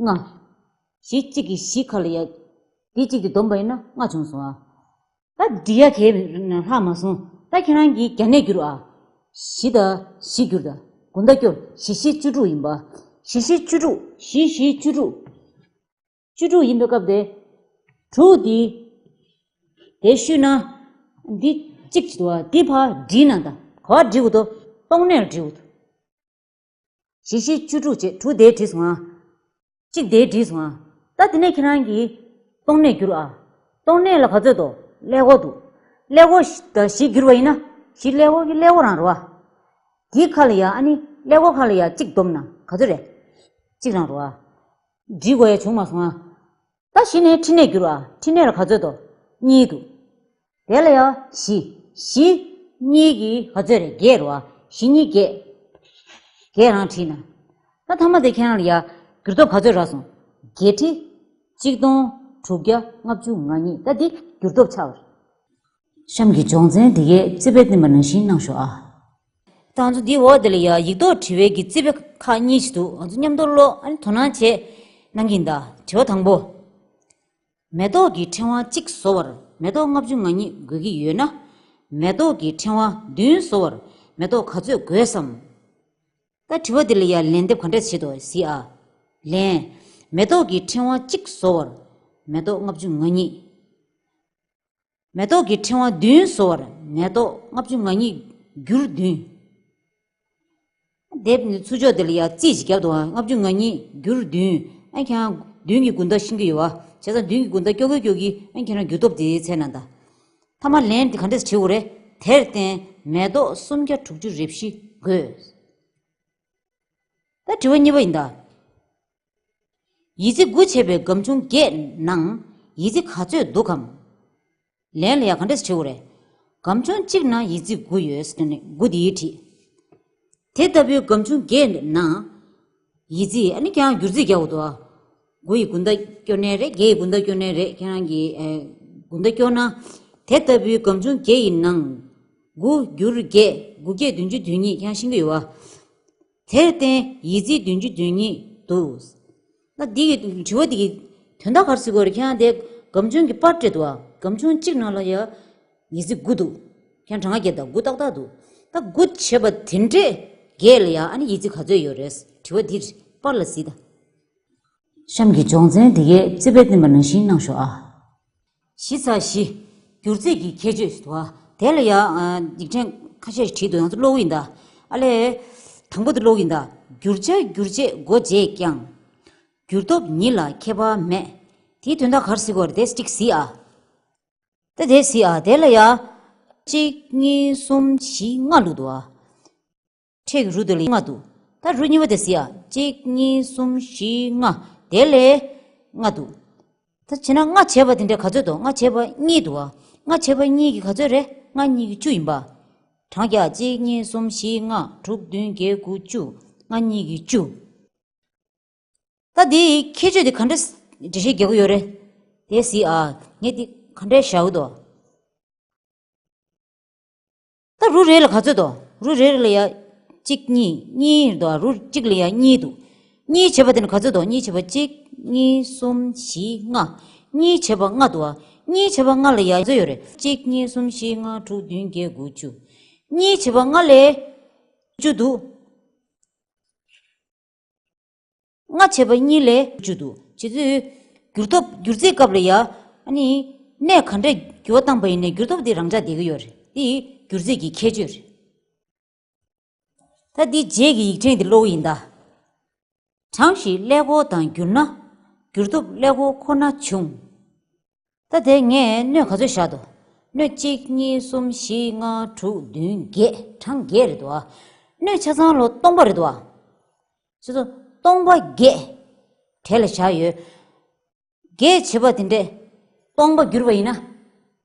ལྔ། བཞི་གཅིག་གིས་བཞི་ཁ་ལ་ཡ། འདི་གཅིག་གིས་བསྡོམས་པ་ཡིན་ན་ལྔ་བྱུང་སོང་ཨ། ད་འབྲི་ཡ་གས་ལྷག་མ་སོང་། ད་ཁྱེད་རང་གིས་བརྒྱ་ནས་བསྒྱུར་ཨ། བཞི་དང་བཞི་བསྒྱུར་དང་། དགུང་ཟླ་སྐྱོ། བཞི་བཞི་བཅུ་དྲུག་ཡིན་པ། བཞི་བཞི་བཅུ་དྲུག་བཞི་བཞི་བཅུ་དྲུག་བཅུ་དྲུག་ཡིན་པའི་སྐབས་དེ། དྲུག་འདི། དེ་བཤུས་ན། འདི་གཅིག་བྱེད་དོ། འདི་ཕར་བྲིས་ན་ད་ག་པར་བྲིས་དགོས་དོ། སྟོང་གནས་ལ་བྲིས་དགོས་དོ། བཞི་བཞི་བཅུ་དྲུག་བྱས་དྲུག་དེ་བྲིས་སོང་ང་། གཅིག་དེ་བྲིས་སོང་ང་། ད་དེ་ནས་ཁྱེད་རང་གིས་སྟོང་གནས་བསྒྱུར་ཨ། སྟོང་གནས་ལ་ག་ཚོད་དོ། ཀླད་ཀོར་འདུག་ཀླད་ཀོར་དང་བཞི་བསྒྱུར་བ་ཡིན་ན། བཞི་ཀླད་ཀོར་གྱི་ཀླད་ཀོར་རང་རེད་བ། འདི་ཁ་ལ་ཡ་ཨ་ནི་ཀླད་ཀོར་ཁ་ལ་ཡ་གཅིག་བསྡོམས་ན་ག་ཚོད་རེད། གཅིག་རང་རེད་བ། འབྲི་དགོས་ཡ་བྱུང་མ་སོང་ཨ། ད་གཞི་ནས་ཕྲི་ནས་བསྒྱུར་བ། ཕྲི་ནས་ལ་ག་ཚོད་དོ། གཉིས་འདུག་དེ་ལ་ཡ་བཞི། བཞི། གཉིས་ཀྱིས་ག་ཚོད་རེད། བརྒྱད་རེད་བ། བཞི་གཉིས་བརྒྱད། བརྒྱད་རང་བྲིས་ན། ད་མཐའ་མ་དེ་ཁྱེད་རང་ལ་ཡ་བསྒྱུར་སྟོབས་ག་ཚོད་རག་སོང་། བརྒྱད་ཁྲི། གཅིག་སྟོང་། དྲུག་བརྒྱ། ལྔ་བཅུ་ང་གཉིས། ད་འདི་བསྒྱུར་སྟོབས་ཆགས་པ་རེད། གཤམ་གྱི་སྦྱོང་ཚན་འདི་གའི་རྩིས་དཔེ་བསྟན་པ་ནང་བཞིན་གནང་ཤོག་ཨ། ད་ང་ཚོ་འདིའི་འོག་དེ་ལ་ཡ་ཡིག་ཐོག་དྲི་བའི་གི་རྩིས་དཔེ་ཁག་གཉིས་ཤིག་འདུག་ང་ཚོ་མཉམ་དུ་ཀློག་ཨ་ནི་དོ་སྣང་བྱེད་གནང་གི་ཡིན་ད། དྲི་བ་དང་པོ། མེ་ཏོག་གི་ཕྲེང་བ་གཅིག་བཟོ་བར་མེ་ཏོག་ལྔ་བཅུ་ང་གཉིས་དགོས་ཀྱི་ཡོད་ན། མེ་ཏོག་གི་ཕྲེང་བ་བདུན་བཟོ་བར་མེ་ཏོག་ག་ཚོད་དགོས་སམ། ད་དྲི་བ་འདི་ལ་ཡ་ལན་འདེབས་ག་འདྲས་བྱེད་དོ་གཟིགས་ཨ། ལན། མེ་ཏོག་གི་ཕྲེང་བ་གཅིག་བཟོ་བར་མེ་ཏོག་ལྔ་བཅུ་ང་གཉིས། མེ་ཏོག་གི་ཕྲེང་བ་བདུན་བཟོ་བར་མེ་ཏོག་ལྔ་བཅུ་ང་གཉིས་བསྒྱུར་བདུན། དེབ་ནི་ཚུར་ཕྱོགས་དེ་ལ་ཡ་རྩིས་ཤིག་བརྒྱབ་འདུག་ཨ། ལྔ་བཅུ་ང་གཉིས་བསྒྱུར་བདུན། ཨ་ཁྱེད་རང་བདུན་གྱི་དགུང་ཟླ་ཤེས་ཀྱི་ཡོད་བ། བྱས་ཙང་བདུན་གྱི་དགུང་ཟླ་སྐྱོ་གི་སྐྱོ་གི་ཨ་ཁྱེད་རང་བསྒྱུར་སྟོབས་དེ་ཚད་ན་ད། མཐའ་མ་ལན་དེ་ག་འདྲས་བྲིས་དགོས་རེད། དེར་བརྟེན་མེ་ཏོག་སུམ་བརྒྱ་དྲུག་ཅུ་རེ་བཞི་དགོས། ད་དྲི་བ་གཉིས་པ་ཡིན་ད། ཡིག་རྩིས་དགུ་བྱས་པའི་སྒམ་ཆུང་བརྒྱད་ནང་ཡིག་རྩིས་ག་ཚོད་འདུག་གམ། ལན་ལ་ཡ་ག་འདྲས་བྲིས་དགོས་རེད། སྒམ་ཆུང་གཅིག་ནང་ཡིག་རྩིས་དགུ་ཡོད་ཟེར་ནས་དགུ་དེ་བྲིས། དེ་ལྟ་བུའི་སྒམ་ཆུང་བརྒྱད་ནང་ཡིག་རྩིས་ཨ་ནི་ཁྱེད་རང་བསྒྱུར་རྩིས་རྒྱག་དགོས་འདུག་ཨ། དགུ་ཡི་དགུང་ཟླ་སྐྱོ་གནས་རེད། བརྒྱད་ཡི་དགུང་ཟླ་སྐྱོ་གནས་རེད། ཁྱེད་རང་གི་ཨེ་དགུང་ཟླ་སྐྱོ་ན། དེ་ལྟ་བུའི་སྒམ་ཆུང་བརྒྱད་ཡི་ནང་དགུ་བསྒྱུར་བརྒྱད། དགུ་བརྒྱད་བདུན་ཅུ་དོན་གཉིས། ཁྱེད་རང་ཤེས་ཀྱི་ཡོད་བ། དེར་བརྟེན་ཡིག་རྩིས་བདུན་ཅུ་དོན་གཉིས་འདུག་ད་འདི་གི་དྲི་བ་འདི་གི་དོན་དག་ག་རེ་ཟེར་དགོས་རེད། ཁྱེད་རང་དེ་སྒམ་ཆུང་གི་པར་སྤྲད་འདུག་ཨ། སྒམ་ཆུང་གཅིག་ནང་ལ་ཡ་ཡིག་རྩིས་དགུ་འདུག་ཁྱེད་རང་གྲངས་ཀ་བརྒྱབ་དང་དགུ་ཏག་ཏག་འདུག་ད་དགུ་བྱས་པ་དེ་འདྲས་བརྒྱད་ལ་ཡ་ཨ་ནི་ཡིག་རྩིས་ག་ཚོད་ཡོད་རེད། དྲི་བ་འདི་པར་ལ་གཟིགས་དང་། གཤམ་གྱི་སྦྱོང་ཚན་འདི་གའི་རྩིས་དཔེ་བསྟན་པ་ནང་བཞིན་གནང་ཤོག་ཨ། བཞི་ཚེག་བཞི། བསྒྱུར་རྩིས་ཀྱི་ཁྱད་ཆོས་ཟེར་བ། དེ་ལ་ཡང་ཡིག་ཕྲེང་ཁ་ཤས་ཤིག་བྲིས་འདུག་ཡང་ཚོ་ཀློག་གི་ཡིན་ད། ཨ་ལས། དང་པོ་དེ་ཀློག་གི་ཡིན་ད། བསྒྱུར་བྱ་བསྒྱུར་བྱེད་སྒོ་འབྱེད་ཀྱང་། བསྒྱུར་སྟོབས་ཉིད་ལ་ཁྱད་པར་མེད། དེའི་དོན་དག་ག་རེ་ཟེར་དགོས་རེད། དེ་གཅིག་གཟིགས་ཨ། ད་དེ་གཟིགས་ཨ། དེ་ལ་ཡ། གཅིག་གཉིས་གསུམ་བཞི་ལྔ་བླུགས་འདུག་ཨ། ཕྲད་ཀྱི་རུ་དེ་ལ་ལྔ་འདུག་ད་རུ་གཉིས་པ་དེ་གཟིགས་ཨ། གཅིག་གཉིས་གསུམ་བཞི་ལྔ། དེ་ལས་ལྔ་འདུག་ད་བྱས་ན་ལྔ་བྱས་པ་དེ་འདྲ་ག་ཚོད་འདུག་ལྔ་བྱས་པ་གཉིས་འདུག་ཨ། ལྔ་བྱས་པ་གཉིས་ཀྱི་ག་ཚོད་རེད། ལྔ་གཉིས་ཀྱི་བཅུ་ཡིན་པ། གྲངས་ཀྱི་ཨ། གཅིག་གཉིས་གསུམ་བཞི་ལྔ་དྲུག་བདུན་བརྒྱད་དགུ་བཅུ། ལྔ་གཉིས་ཀྱི་བཅུ། ད་འདིའི་ཁྱད་ཆོས་དེ་ག་འདྲ་འགྲེལ་བཤད་རྒྱག་གི་ཡོད་རེད། དེ་གཟིགས་ཨ། ངས་འདི་ག་འདྲ་བཞག་གི་འདུག་ད་རུ་རེ་ལ་ག་ཚོད་འདུག་རུ་རེ་ལ་ཡ། གཅིག་གཉིས་གཉིས་འདུག་རུ་གཅིག་ལ་ཡ་གཉིས་འདུག་གཉིས་བྱས་པ་དེ་ནི་ག་ཚོད་འདུག་གཉིས་བྱས་པ་གཅིག་གཉིས་གསུམ་བཞི་ལྔ། གཉིས་བྱས་པ་ལྔ་འདུག་གཉིས་བྱས་པ་ལྔ་ལ་ཡ་ག་ཚོད་ཡོད་རེད། གཅིག་གཉིས་གསུམ་བཞི་ལྔ་དྲུག་བདུན་བརྒྱད་དགུ་བཅུ། གཉིས་བྱས་པ་ལྔ་ལས་བཅུ་འདུག་ལྔ་བྱས་པ་གཉིས་ལས་བཅུ་འདུག་བྱེད་དུས། བསྒྱུར་སྟོབས་བསྒྱུར་རྩིས་སྐབས་ལ་ཡ། ཨ་ནི། གནས་ག་འདྲས་འགྱུར་བ་བཏང་པ་ཡིན་ནའི་བསྒྱུར་སྟོབས་དེ་རང་འཇགས་བསྡད་ཀྱི་ཡོད་རེད། དེ་བསྒྱུར་རྩིས་ཀྱི་ཁྱད་ཆོས་རེད། ད་འདི་རྗེས་ཀྱི་ཡིག་ཕྲེང་འདི་ཀློག་གི་ཡིན་ད། གྲངས་ཤིག་ཀླད་ཀོར་དང་བསྒྱུར་ན། བསྒྱུར་ཐོབ་ཀླད་ཀོར་ཁོ་ན་འབྱུང་། ད་དེ་ངས་སྣོད་ག་ཚོད་བཞག་འདུག་སྣོད་གཅིག་གཉིས་གསུམ་བཞི་ལྔ་དྲུག་བདུན་བརྒྱད། གྲངས་བརྒྱད་རེད་འདུག་ཨ། སྣོད་ཆ་ཚང་ལོ་སྟོང་པ་རེད་འདུག་ཨ། ཁྱེད་ཚོ་སྟོང་པ་བརྒྱད་གྲས་ལ་བཞག་ཡོད། བརྒྱད་བྱེད་པ་དེ་འདྲས་སྟོང་པ་བསྒྱུར་བ་ཡིན་ན།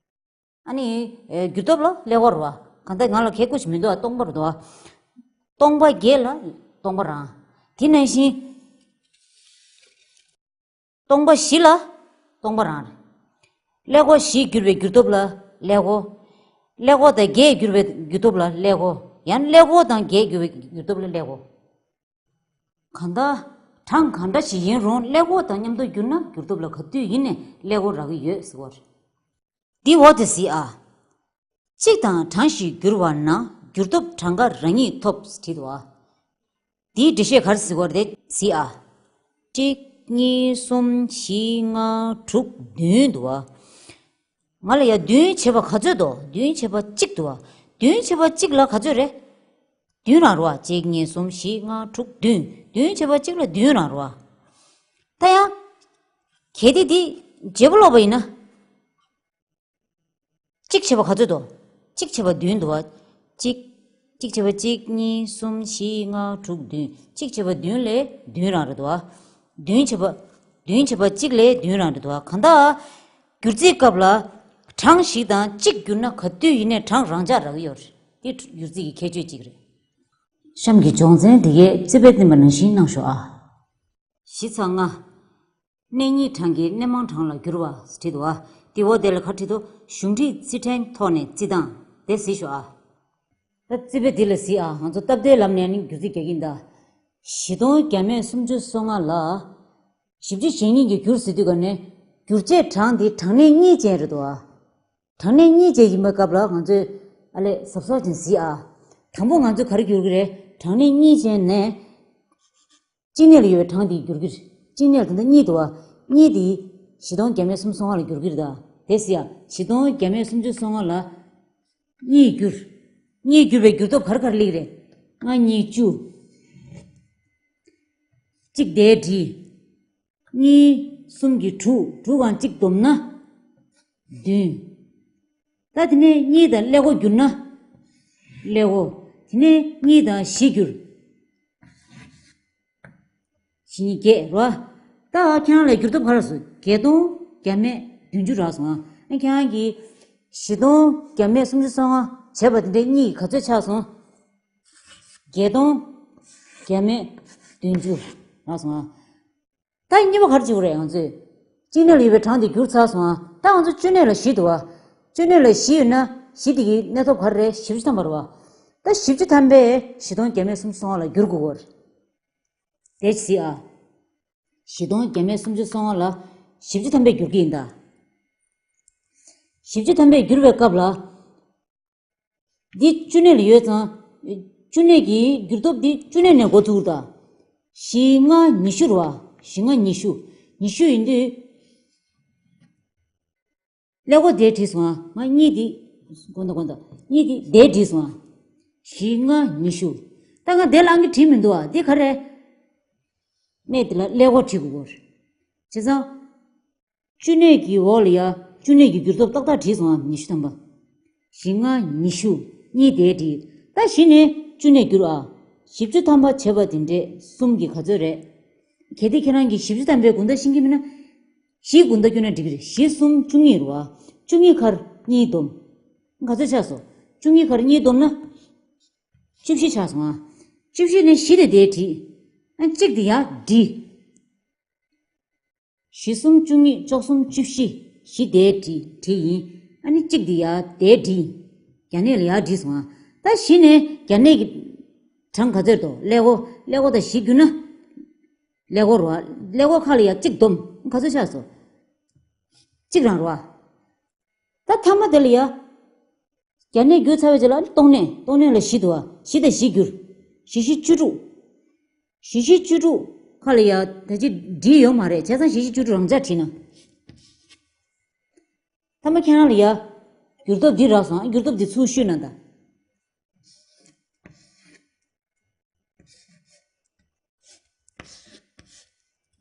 ཨ་ནི། ཨེ། བསྒྱུར་ཐོབ་ལ་ཀླད་ཀོར་རེད་བ། གང་ལྟར་ང་ལ་གལ་ཁུར་ཞིག་མི་འདུག་ཨ། སྟོང་པ་རེད་འདུག་ཨ། སྟོང་པ་བརྒྱད་ལ་སྟོང་པ་རང་། དེ་ནང་བཞིན། སྟོང་པ་བཞི་ལ་སྟོང་པ་རང་རེད། ཀླད་ཀོར་བཞི་བསྒྱུར་བའི་བསྒྱུར་ཐོབ་ལ་ཀླད་ཀོར། ཀླད་ཀོར་དང་བརྒྱད་བསྒྱུར་བའི་བསྒྱུར་ཐོབ་ལ་ཀླད་ཀོར། ཡང་ན་ཀླད་ཀོར་དང་བརྒྱད་བསྒྱུར་བའི་བསྒྱུར་ཐོབ་ལ་ཀླད་ཀོར། གང་ལྟར། གྲངས་གང་འདྲ་ཞིག་ཡིན་རུང་ཀླད་ཀོར་དང་མཉམ་དུ་བསྒྱུར་ན་བསྒྱུར་ཐོབ་ལ་ག་དུས་ཡིན་ནའི་ཀླད་ཀོར་རག་གི་ཡོད་ཟེར་བ་རེད། འདི་འོག་ཏུ་གཟིགས་ཨ། གཅིག་དང་གྲངས་ཤིག་བསྒྱུར་བ་ན་བསྒྱུར་ཐོབ་གྲངས་ཀ་རང་ཉིད་ཐོབ་བྲིས་འདུག་ཨ། འདིའི་འགྲེལ་བཤད་ག་རེ་ཟེར་བ་རེད་གཟིགས་ཨ། གཅིག་གཉིས་གསུམ་བཞི་ལྔ་དྲུག་བདུན་འདུག་ཨ། ང་ལ་ཡ་བདུན་བྱེད་པ་ག་ཚོད་འདུག་བདུན་བྱེད་པ་གཅིག་འདུག་ཨ། བདུན་བྱེད་པ་གཅིག་ལ་ག་ཚོད་རེད། བདུན་རང་རེད་བ། གཅིག་གཉིས་གསུམ་བཞི་ལྔ་དྲུག་བདུན། བདུན་བྱེད་པ་གཅིག་ལ་བདུན་རང་རེད་བ། ད་ཡང་། གལ་ཏེ་འདི་བརྗེ་པོ་ཀློག་པ་ཡིན་ན། གཅིག་བྱེད་པ་ག་ཚོད་འདུག་གཅིག་བྱེད་པ་བདུན་འདུག་བ། གཅིག་གཅིག་བྱེད་པ་གཅིག་གཉིས་གསུམ་བཞི་ལྔ་དྲུག་བདུན། གཅིག་བྱེད་པ་བདུན་ལས་བདུན་རང་རེད་འདུག་བ། བདུན་བྱེད་པ། བདུན་བྱེད་པ་གཅིག་ལས་བདུན་རང་རེད་འདུག་བ། གང་ལྟར། བསྒྱུར་རྩིས་སྐབས་ལ། གྲངས་ཤིག་དང་གཅིག་བསྒྱུར་ན་ག་དུས་ཡིན་ནའི་གྲངས་རང་འཇགས་རག་གི་ཡོད་རེད། འདི་བསྒྱུར་རྩིས་ཀྱི་ཁྱད་ཆོས་གཅིག་རེད། གཤམ་གྱི་སྦྱོང་ཚན་འདི་གའི་རྩིས་དཔེ་བསྟན་པ་ནང་བཞིན་གནང་ཤོག་ཨ། གཞི་ཚ་ལྔ། གནས་གཉིས་གྲངས་ཀྱི་གནས་མང་གྲངས་ལ་བསྒྱུར་བ་བྲིས་འདུག་ཨ། དེ་འོག་དེ་ལ་ག་བྲིས་འདུག་གཞུང་འགྲིག་རྩིས་ཕྲན་ཐོག་ནས་རྩིས་སྟངས་དེ་གཟིགས་ཤོག་ཨ། ད་རྩིས་དཔེ་འདི་ལ་གཟིགས་ཨ། ང་ཚོ་སྟབས་བདེའི་ལམ་ནས་ནི་བསྒྱུར་རྩིས་རྒྱག་གིན་གདའ། བཞི་སྟོང་བརྒྱ་མེད་སུམ་ཅུ་སོ་ལྔ་ལ། བཞི་བཅུ་ཞེ་གཉིས་ཀྱིས་བསྒྱུར་ཟེར་དུས་ག་ནས་བསྒྱུར་བྱའི་གྲངས་འདི་གྲངས་གནས་གཉིས་ཅན་རེད་འདུག་ཨ། གྲངས་གནས་གཉིས་ཅན་ཡིན་པའི་སྐབས་ལ་ང་ཚོས་ཨ་ལས་གཟབ་གཟབ་ཅན་གཟིགས་ཨ། དང་པོ་ང་ཚོས་ག་རེ་བསྒྱུར་གི་རེད། གྲངས་གནས་གཉིས་ཅན་ནས། གཅིག་གནས་ལ་ཡོད་པའི་གྲངས་དེ་བསྒྱུར་གྱི་རེད། གཅིག་གནས་ལ་ད་ལྟ་གཉིས་འདུག་བ། གཉིས་དེ་བཞི་སྟོང་བརྒྱ་མེད་སུམ་ཅུ་སོ་ལྔ་ལ་བསྒྱུར་གྱི་རེད་ད། དེ་སྲིད་ཡ། བཞི་སྟོང་བརྒྱ་མེད་སུམ་ཅུ་སོ་ལྔ་ལ་གཉིས་བསྒྱུར། གཉིས་བསྒྱུར་བའི་བསྒྱུར་ཐོབ་ག་རེ་ག་རེ་སླེབས་ཀྱི་རེད། ལྔ་གཉིས་བཅུ། གཅིག་དེ་བྲིས། གཉིས་གསུམ་གྱིས་དྲུག་དྲུག་གང་གཅིག་བསྡོམས་ན་བདུན། ད་དེ་ནས་གཉིས་དང་ཀླད་ཀོར་བསྒྱུར་ན། ཀླད་ཀོར། དེ་ནས་གཉིས་དང་བཞི་བསྒྱུར། བཞི་གཉིས་བརྒྱད་རོ། ད་ཁྱེད་རང་ལ་བསྒྱུར་ཐོབ་ག་རེ་སོང་། བརྒྱད་སྟོང་བརྒྱ་མེད་བདུན་ཅུ་རག་སོང་ཨ། ཁྱེད་རང་གིས་བཞི་སྟོང་བརྒྱ་མེད་སུམ་ཅུ་སོ་ལྔ་བྱས་པ་དེ་འདྲའི་གཉིས་ག་ཚོད་ཆགས་སོང་། བརྒྱད་སྟོང་བརྒྱ་མེད་བདུན་ཅུ་རག་སོང་ཨ། ད་གཉིས་པ་ག་རེ་བྱེད་དགོས་རེད་ང་ཚོས། གཅིག་གནས་ལ་ཡོད་པའི་གྲངས་དེ་བསྒྱུར་ཚར་སོང་ཨ། ད་ང་ཚོ་བཅུ་གནས་ལ་བཞི་འདུག་ཨ། བཅུ་གནས་ལ་བཞི་ཡོད་ན་བཞི་དེ་གི་གནས་ཐོབ་ག་རེ་རེད། བཞི་བཅུ་ཐམ་པ་རེད་བ། ད་བཞི་བཅུ་ཐམ་པས་བཞི་སྟོང་བརྒྱ་མེད་སུམ་ཅུ་སོ་ལྔ་ལ་བསྒྱུར་དགོས་ཀྱི་རེད། དེ་གཟིགས་ཨ། བཞི་སྟོང་བརྒྱ་མེད་སུམ་ཅུ་སོ་ལྔ་ལ་བཞི་བཅུ་ཐམ་པས་བསྒྱུར་གྱི་ཡིན་ད། བཞི་བཅུ་ཐམ་པས་བསྒྱུར་བའི་སྐབས་ལ། འདི་བཅུ་གནས་ལ་ཡོད་ཙང་། བཅུ་གནས་ཀྱི་བསྒྱུར་ཐོབ་འདི་བཅུ་གནས་ནས་འགོ་བཙུགས་ད། བཞི་ལྔ་ཉི་ཤུ་རེད་བ། བཞི་ལྔ་ཉི་ཤུ། ཉི་ཤུ་ཡིན་དུས། ཀླད་ཀོར་དེ་བྲིས་སོང་ཨ། ང་གཉིས་འདི། དགོངས་དག་དགོངས་དག་གཉིས་འདི་དེ་བྲིས་སོང་ཨ། བཞི་ལྔ་ཉི་ཤུ། ད་ང་དེ་ལ་ཨང་ཀི་བྲིས་མི་འདུག་ཨ། འདི་ག་རེ། གནས་དེ་ལ་ཀླད་ཀོར་བྲིས་དགོས་ཀྱི་རེད། བྱས་ཙང་། བཅུ་གནས་ཀྱི་འོག་ལ་ཡ། བཅུ་གནས་ཀྱི་བསྒྱུར་ཐོབ་ཏག་ཏག་བྲིས་སོང་ཨ། ཉི་ཤུ་ཐམ་པ། བཞི་ལྔ་ཉི་ཤུ། གཉིས་དེ་བྲིས། ད་གཞི་ནས་བཅུ་གནས་བསྒྱུར་ཨ། བཞི་བཅུ་ཐམ་པ་བྱས་པ་དེ་འདྲས་གསུམ་གྱི་ག་ཚོད་རེད། གལ་ཏེ་ཁྱེད་རང་གིས་བཞི་བཅུ་ཐམ་པའི་དགུང་ཟླ་ཤེས་ཀྱི་མིན་ན། བཞི་དགུང་ཟླ་བསྐྱུར་ན་འགྲིག་གི་རེད། བཞི་གསུམ་བཅུ་གཉིས་རེད་བ། བཅུ་གཉིས་ཁར་གཉིས་བསྡོམས། ག་ཚོད་ཆགས་སོང་། བཅུ་གཉིས་ཁར་གཉིས་བསྡོམས་ན། བཅུ་བཞི་ཆགས་སོང་ཨ། བཅུ་བཞི་ནས་བཞི་དེ་དེ་བྲིས། ཨ་གཅིག་དེ་ཡར་བྲིས། བཞི་གསུམ་བཅུ་གཉིས། བཅུ་གསུམ་བཅུ་བཞི། བཞི་དེ་བྲིས་བྲིས་ཡིན། ཨ་ནི་གཅིག་དེ་ཡར་དེ་བྲིས། བརྒྱ་གནས་ལ་ཡར་བྲིས་སོང་ཨ། ད་གཞི་ནས་བརྒྱ་གནས་ཀྱི་གྲངས་ག་ཚོད་འདུག་ཀླད་ཀོར། ཀླད་ཀོར་དང་བཞི་བསྒྱུར་ན། ཀླད་ཀོར་རེད་བ། ཀླད་ཀོར་ཁ་ལ་ཡ་གཅིག་བསྡོམས། ག་ཚོད་ཆགས་སོང་། གཅིག་རང་རེད་བ། ད་ཐ་མ་དེ་ལ་ཡ། བརྒྱ་གནས་བསྒྱུར་ཚར་བའི་རྗེས་ལ་ཨ་ནི་སྟོང་གནས། སྟོང་གནས་ལ་བཞི་འདུག་བ། བཞི་དང་བཞི་བསྒྱུར། བཞི་བཞི་བཅུ་དྲུག་བཞི་བཞི་བཅུ་དྲུག་ཁ་ལ་ཡ་ད་ཅི་བྲིས་ཡོད་མ་རེད། བྱས་ཙང་བཞི་བཞི་བཅུ་དྲུག་རང་འཇགས་བྲིས་ན། ཐ་མ་ཁྱེད་རང་ལ་ཡ། བསྒྱུར་ཐོབ་འདི་རག་སོང་། བསྒྱུར་ཐོབ་འདི་ཚུར་བཤུས་ན་ད།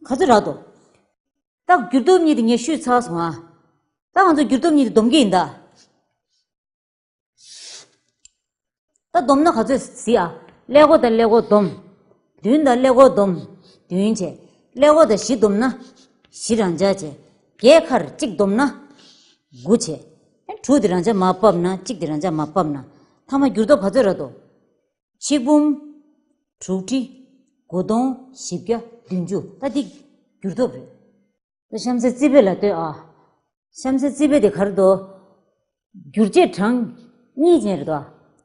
ག་ཚོད་རག་འདུག་ད་འགྱུར་ལྡོག་གཉིས་དེ་ངས་ཞུས་ཚར་སོང་ཨ། ད་ང་ཚོ་འགྱུར་ལྡོག་གཉིས་དེ་སྡོམ་གྱི་ཡིན་ད། ད་སྡོམ་ན་ག་ཚོད་གཟིགས་ཨ། ཀླད་ཀོར་དང་ཀླད་ཀོར་སྡོམ། བདུན་དང་ཀླད་ཀོར་སྡོམ། བདུན་བྱས། ཀླད་ཀོར་དང་བཞི་སྡོམ་ན་བཞི་རང་འཇགས་བྱས། བརྒྱད་ཁར་གཅིག་སྡོམ་ན་དགུ་བྱས། ཨ་དྲུག་དེ་རང་འཇགས་མར་ཕབ་ན་གཅིག་དེ་རང་འཇགས་མར་ཕབ་ན་མཐའ་མ་འགྱུར་ལྡོག་ག་ཚོད་རག་འདུག་ཆིག་འབུམ། དྲུག་ཁྲི། དགུ་སྟོང་། བཞི་བརྒྱ། བདུན་ཅུ། ད་འདི་འགྱུར་ལྡོག་རེད། ད་གཤམ་གསལ་རྩིས་དཔེ་ལ་ལྟོས་ཨ། གཤམ་གསལ་རྩིས་དཔེ་དེ་ག་རེ་འདུག་བསྒྱུར་བྱེད་གྲངས་གཉིས་ཅན་རེད་དོ།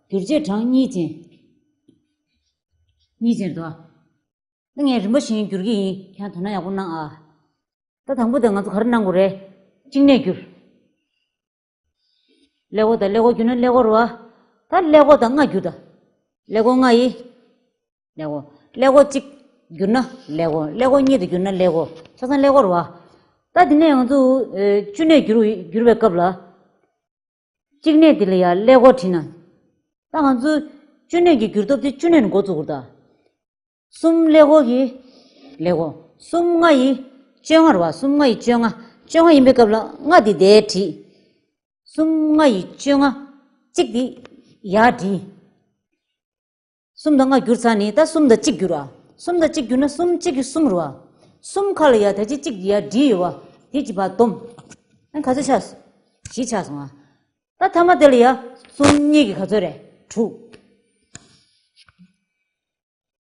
བསྒྱུར་བྱེད་གྲངས་གཉིས་ཅན། གཉིས་ཅན་རེད་དོ། ད་ངས་རིམ་པ་བཞིན་བསྒྱུར་གྱི་ཡིན། ཁྱེད་རང་དོ་སྣང་ཡག་པོ་གནང་ཨ། ད་དང་པོ་དེ་ང་ཚོ་ག་རེ་གནང་དགོས་རེད། གཅིག་གནས་བསྒྱུར། ཀླད་ཀོར་དང་ཀླད་ཀོར་བསྒྱུར་ན་ཀླད་ཀོར་རེད་བ། ད་ཀླད་ཀོར་དང་ལྔ་བསྒྱུར་ད། ཀླད་ཀོར་ལྔ་ཡིན། ཀླད་ཀོར། ཀླད་ཀོར་གཅིག་བསྒྱུར་ན་ཀླད་ཀོར། ཀླད་ཀོར་གཉིས་དེ་བསྒྱུར་ན་ཀླད་ཀོར། ཆ་ཚང་ཀླད་ཀོར་རེད་བ། ད་དེ་ནས་ང་ཚོ་ཨེ་བཅུ་གནས་བསྒྱུར་བསྒྱུར་བའི་སྐབས་ལ། གཅིག་གནས་དེ་ལ་ཡང་ཀླད་ཀོར་བྲིས་ན། ད་ང་ཚོ་བཅུ་གནས་ཀྱི་འགྱུར་ལྡོག་དེ་བཅུ་གནས་ནས་འགོ་བཙུགས་དགོས་ད། གསུམ་ཀླད་ཀོར་གྱི་ཀླད་ཀོར། གསུམ་ལྔ་ཡི་བཅོ་ལྔ་རེད་བ། གསུམ་ལྔ་ཡི་བཅོ་ལྔ། བཅོ་ལྔ་ཡིན་པའི་སྐབས་ལ་ལྔ་དེ་འདིར་བྲིས། གསུམ་ལྔ་ཡི་བཅོ་ལྔ། གཅིག་དེ་ཡར་བྲིས། གསུམ་དང་ལྔ་བསྒྱུར་ཚར་ནས་ད་གསུམ་དང་གཅིག་བསྒྱུར་བ། གསུམ་དང་གཅིག་བསྒྱུར་ན་གསུམ་གཅིག་གི་གསུམ་རེད་བ། གསུམ་ཁ་ལ་ཡ་ད་ཅི་གཅིག་ཡ་བྲིས་ཡོད་བ། དེ་གཅིག་ཕར་སྡོམ། ཨ་ག་ཚོད་ཆགས་སོང་། བཞི་ཆགས་སོང་ཨ། ད་མཐའ་མ་དེ་ལ་ཡ་གསུམ་གཉིས་ཀྱིས་ག་ཚོད་རེད། དྲུག་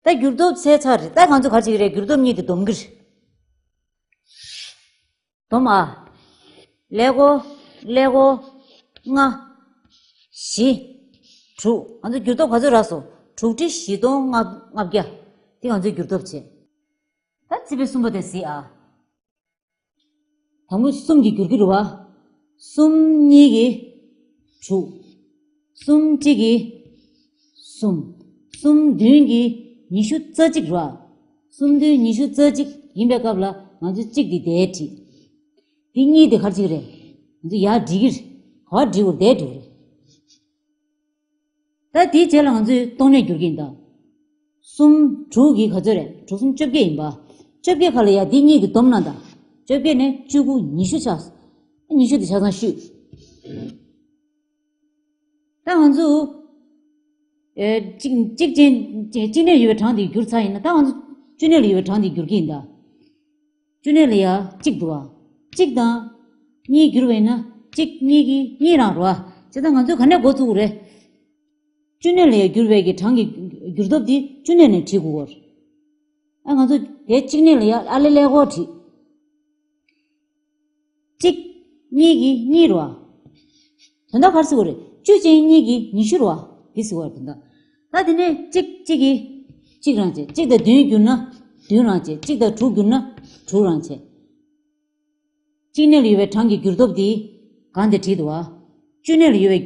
ད་འགྱུར་ལྡོག་བྱས་ཚར་རེད། ད་ང་ཚོ་ག་རེ་བྱེད་ཀྱི་རེད། འགྱུར་ལྡོག་གཉིས་དེ་སྡོམ་གྱི་རེད། སྡོམ་ཨ། ཀླད་ཀོར། ཀླད་ཀོར། ལྔ། བཞི། དྲུག་ང་ཚོ་འགྱུར་ལྡོག་ག་ཚོད་རག་སོང་། དྲུག་ཁྲི་བཞི་སྟོང་ལྔ་བརྒྱ། དེ་ང་ཚོས་འགྱུར་ལྡོག་བྱས། ད་རྩིས་དཔེ་གསུམ་པ་དེ་གཟིགས་ཨ། དང་པོ་གསུམ་གྱིས་འགྱུར་གྱི་རེད་བ། གསུམ་གཉིས་ཀྱིས་དྲུག་གསུམ་གཅིག་གིས་གསུམ། གསུམ་བདུན་གྱིས་ཉི་ཤུ་རྩ་གཅིག་རེད་བ། གསུམ་བདུན་ཉི་ཤུ་རྩ་གཅིག་ཡིན་པའི་སྐབས་ལ་ང་ཚོས་གཅིག་དེ་འདིར་བྲིས། འདི་གཉིས་དེ་ག་རེ་བྱེད་ཀྱི་རེད། ང་ཚོས་ཡར་བྲིས་ཀྱི་རེད། ག་པར་བྲིས་དགོས་རེད། འདིར་བྲིས་དགོས་རེད། ད་དེའི་རྗེས་ལ་ང་ཚོས་སྟོང་གནས་བསྒྱུར་གྱི་ཡིན་ད། གསུམ། དྲུག་གིས་ག་ཚོད་རེད། དྲུག་གསུམ་བཅོ་བརྒྱད་ཡིན་པ། བཅོ་བརྒྱད་ཁ་ལ་ཡ་འདི་གཉིས་ཀྱིས་བསྡོམས་ན་ད། བཅོ་བརྒྱད་ནས་བཅུ་དགུ་ཉི་ཤུ་ཆགས། ཉི་ཤུ་དེ་ཆ་ཚང་བཤུས། ད་ང་ཚོ། ཨེ། གཅིག་གཅིག་ཅན། གཅིག་གཅིག་གནས་ཡོད་པའི་གྲངས་དེ་བསྒྱུར་ཚར་ཡིན་ན་ད་ང་ཚོ་བཅུ་གནས་ལ་ཡོད་པའི་གྲངས་དེ་བསྒྱུར་གྱི་ཡིན་ད། བཅུ་གནས་ལ་ཡ་གཅིག་འདུག་བ། གཅིག་དང་གཉིས་བསྒྱུར་བས་ན་གཅིག་གཉིས་ཀྱིས་གཉིས་རང་རེད་བ། བྱས་ཙང་ང་ཚོས་ག་ནས་འགོ་བཙུགས་དགོས་རེད། བཅུ་གནས་ལ་ཡ་བསྒྱུར་བའི་གི་གྲངས་ཀྱི་འགྱུར་ལྡོག་དེ་བཅུ་གནས་ནས་བྲིས་དགོས་ཀྱི་ཡོད་རེད། ཨ་ང་ཚོ་དེ་གཅིག་གནས་ལ་ཡ་ཨ་ལེ་ཀླད་ཀོར་བྲིས། གཅིག་གཉིས་ཀྱིས་གཉིས་རེད་བ། དོན་དག་ག་རེ་ཟེར་དགོས་རེད། བཅུ་ཅན་གཉིས་ཀྱིས་ཉི་ཤུ་རེད་བ། འདི་ཟེར་བ་རེད་དོན་དག་ད་དེ་ནས་གཅིག་གཅིག་གིས་གཅིག་རང་བྱས། གཅིག་དང་བདུན་བསྒྱུར་ན་བདུན་རང་བྱས། གཅིག་དང་དྲུག་བསྒྱུར་ན་དྲུག་རང་བྱས། གཅིག་གནས་ལ་ཡོད་པའི་གྲངས་ཀྱི་འགྱུར་ལྡོག་འདི་སྒང་དེ་བྲིས་འདུག་བ། བཅུ་གནས་ལ་ཡོད་པའི་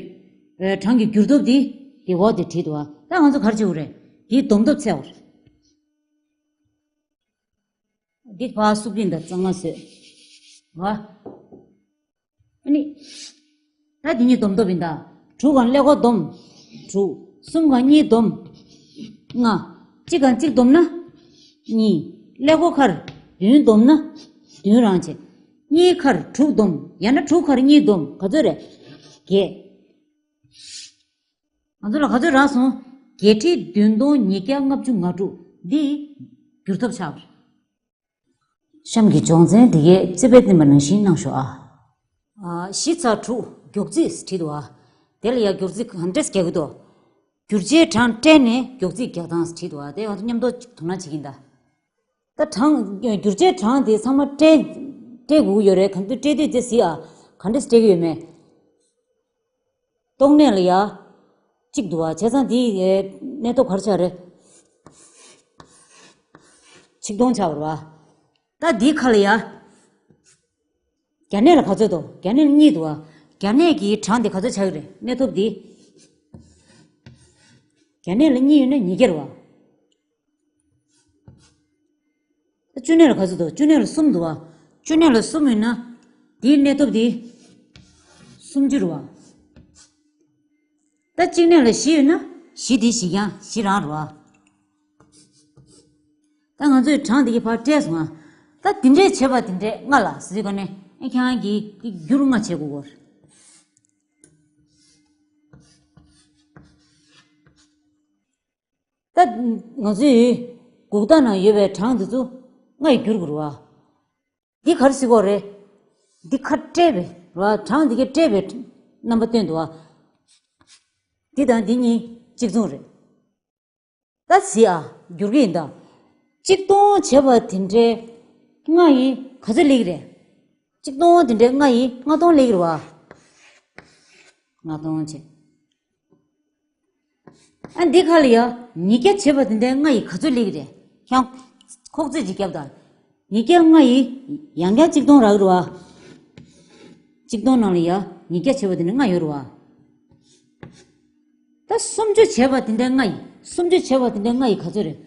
གྲངས་ཀྱི་འགྱུར་ལྡོག་འདི་དེ་འོག་དེ་བྲིས་འདུག་བ། ད་ང་ཚོ་ག་རེ་བྱེད་དགོས་རེད། འདིའི་སྡོམ་སྟོབས་འཚོལ་དགོས་རེད། འདི་ཕར་སུབ་ཡིན་ད་གཙང་མ་བཟོས། བ། ཨ་ནི། ད་འདི་གཉིས་སྡོམ་སྟོབས་ཡིན་ད། དྲུག་གང་ཀླད་ཀོར་སྡོམ། དྲུག་གསུམ་གང་གཉིས་སྡོམ། ལྔ། གཅིག་གང་གཅིག་སྡོམ་ན། གཉིས། ཀླད་ཀོར་ཁར་བདུན་སྡོམ་ན། བདུན་རང་བྱས། གཉིས་ཁར་དྲུག་སྡོམ། ཡང་ན་དྲུག་ཁར་གཉིས་སྡོམ། ག་ཚོད་རེད། བརྒྱད། ང་ཚོ་ལ་ག་ཚོད་རག་སོང་། བརྒྱད་ཁྲི་བདུན་སྟོང་ཉིས་བརྒྱ་ལྔ་བཅུ་ང་དྲུག་འདི་འགྱུར་ཐབས་ཆགས་པ་རེད། གཤམ་གྱི་སྦྱོང་ཚན་འདི་གའི་རྩིས་དཔེ་བསྟན་པ་ནང་བཞིན་གནང་ཤོག་ཨ། བཞི་ཚེག་དྲུག་མགྱོགས་རྩིས་བྲིས་འདུག་ཨ། དེ་ལ་ཡ་མགྱོགས་རྩིས་ག་འདྲས་རྒྱག་གི་འདུག་བསྒྱུར་བྱའི་གྲངས་སྤྲད་ནས་མགྱོགས་རྩིས་རྒྱག་སྟངས་བྲིས་འདུག་ཨ། དེ་ང་ཚོ་མཉམ་དུ་དོ་སྣང་བྱེད་ཀྱིན་གདའ། ད་གྲངས་བསྒྱུར་བྱའི་གྲངས་དེ་ཚང་མ་སྤྲད་སྤྲད་དགོས་ཀྱི་ཡོད་རེད། ག་འདྲ་སྤྲད་དུས་དེ་གཟིགས་ཨ། ག་འདྲས་སྤྲད་ཀྱི་ཡོད་མེད། སྟོང་གནས་ལ་ཡ། གཅིག་འདུག་བ། བྱས་ཙང་འདི་ཡའི་གནས་སྟོབས་ག་རེ་ཆགས་རེད། ཆིག་སྟོང་ཆགས་པ་རེད་བ། ད་འདིའི་ཁ་ལ་ཡ། བརྒྱ་གནས་ལ་ག་ཚོད་འདུག་བརྒྱ་གནས་ལ་གཉིས་འདུག་བ། བརྒྱ་གནས་ཀྱི་གྲངས་འདི་ག་ཚོད་ཆགས་ཀྱི་རེད། གནས་སྟོབས་འདི། བརྒྱ་གནས་ལ་གཉིས་ཡོད་ན་ཉིས་བརྒྱ་རེད་བ། ད་བཅུ་གནས་ལ་ག་ཚོད་འདུག་བཅུ་གནས་ལ་གསུམ་འདུག་བ། བཅུ་གནས་ལ་གསུམ་ཡོད་ན། དེའི་གནས་སྟོབས་དེ། སུམ་ཅུ་རེད་བ། ད་གཅིག་གནས་ལ་བཞི་ཡོད་ན། བཞི་དེ་བཞི་རྐྱང་བཞི་རང་རེད་བ། ད་ང་ཚོས་གྲངས་དེ་གའི་ཕར་སྤྲད་སོང་ང་། ད་དེ་འདྲས་བྱས་པ་དེ་འདྲས་ལྔ་ལ་ཟེར་ག་ནས་ཨེ་ཁྱེད་རང་གིས་དེ་བསྒྱུར་ལྔ་བྱེད་དགོས་གོ། ད་ང་ཚོའི་གུག་རྟགས་ནང་ཡོད་པའི་གྲངས་འདི་ཚོ་ལྔ་ཡིས་བསྒྱུར་དགོས་རེད་བ། འདི་ག་རེ་ཟེར་གོ་རེད། འདི་ཁ་སྤྲད་པའི་རེད་བ། གྲངས་འདི་གའི་སྤྲད་པའི་རྣམ་པ་སྟོན་འདུག་བ། འདི་དང་འདི་གཉིས་གཅིག་མཚུངས་རེད། ད་གཟིགས་ཨ། བསྒྱུར་གྱི་ཡིན་ད། གཅིག་སྟོང་བྱས་པ་དེ་འདྲའི་ལྔ་ཡིས་ག་ཚོད་སླེབས་ཀྱི་རེད། གཅིག་སྟོང་དེ་འདྲའི་ལྔ་ཡིས་ལྔ་སྟོང་སླེབས་ཀྱི་རེད་བ། ལྔ་སྟོང་བྱས། ཨ་འདི་ཁ་ལ་ཡ་ཉིས་བརྒྱ་བྱས་པ་དེ་འདྲའི་ལྔ་ཡིས་ག་ཚོད་སླེབས་ཀྱི་རེད། ཡང་ཁོག་རྩིས་ཅིག་བརྒྱབ་དང་། ཉིས་བརྒྱ་ལྔ་ཡིས་ཡང་བསྐྱར་གཅིག་སྟོང་རག་གི་རེད་བ། གཅིག་སྟོང་ནང་ལ་ཡ་ཉིས་བརྒྱ་བྱས་པ་དེ་འདྲའི་ལྔ་ཡོད་རེད་བ། ད་སུམ་ཅུ་བྱས་པ་དེ་འདྲའི་ལྔ་ཡིས། སུམ་ཅུ་བྱས་པ་དེ་འདྲའི་ལྔ་ཡིས་ག་ཚོད་རེད།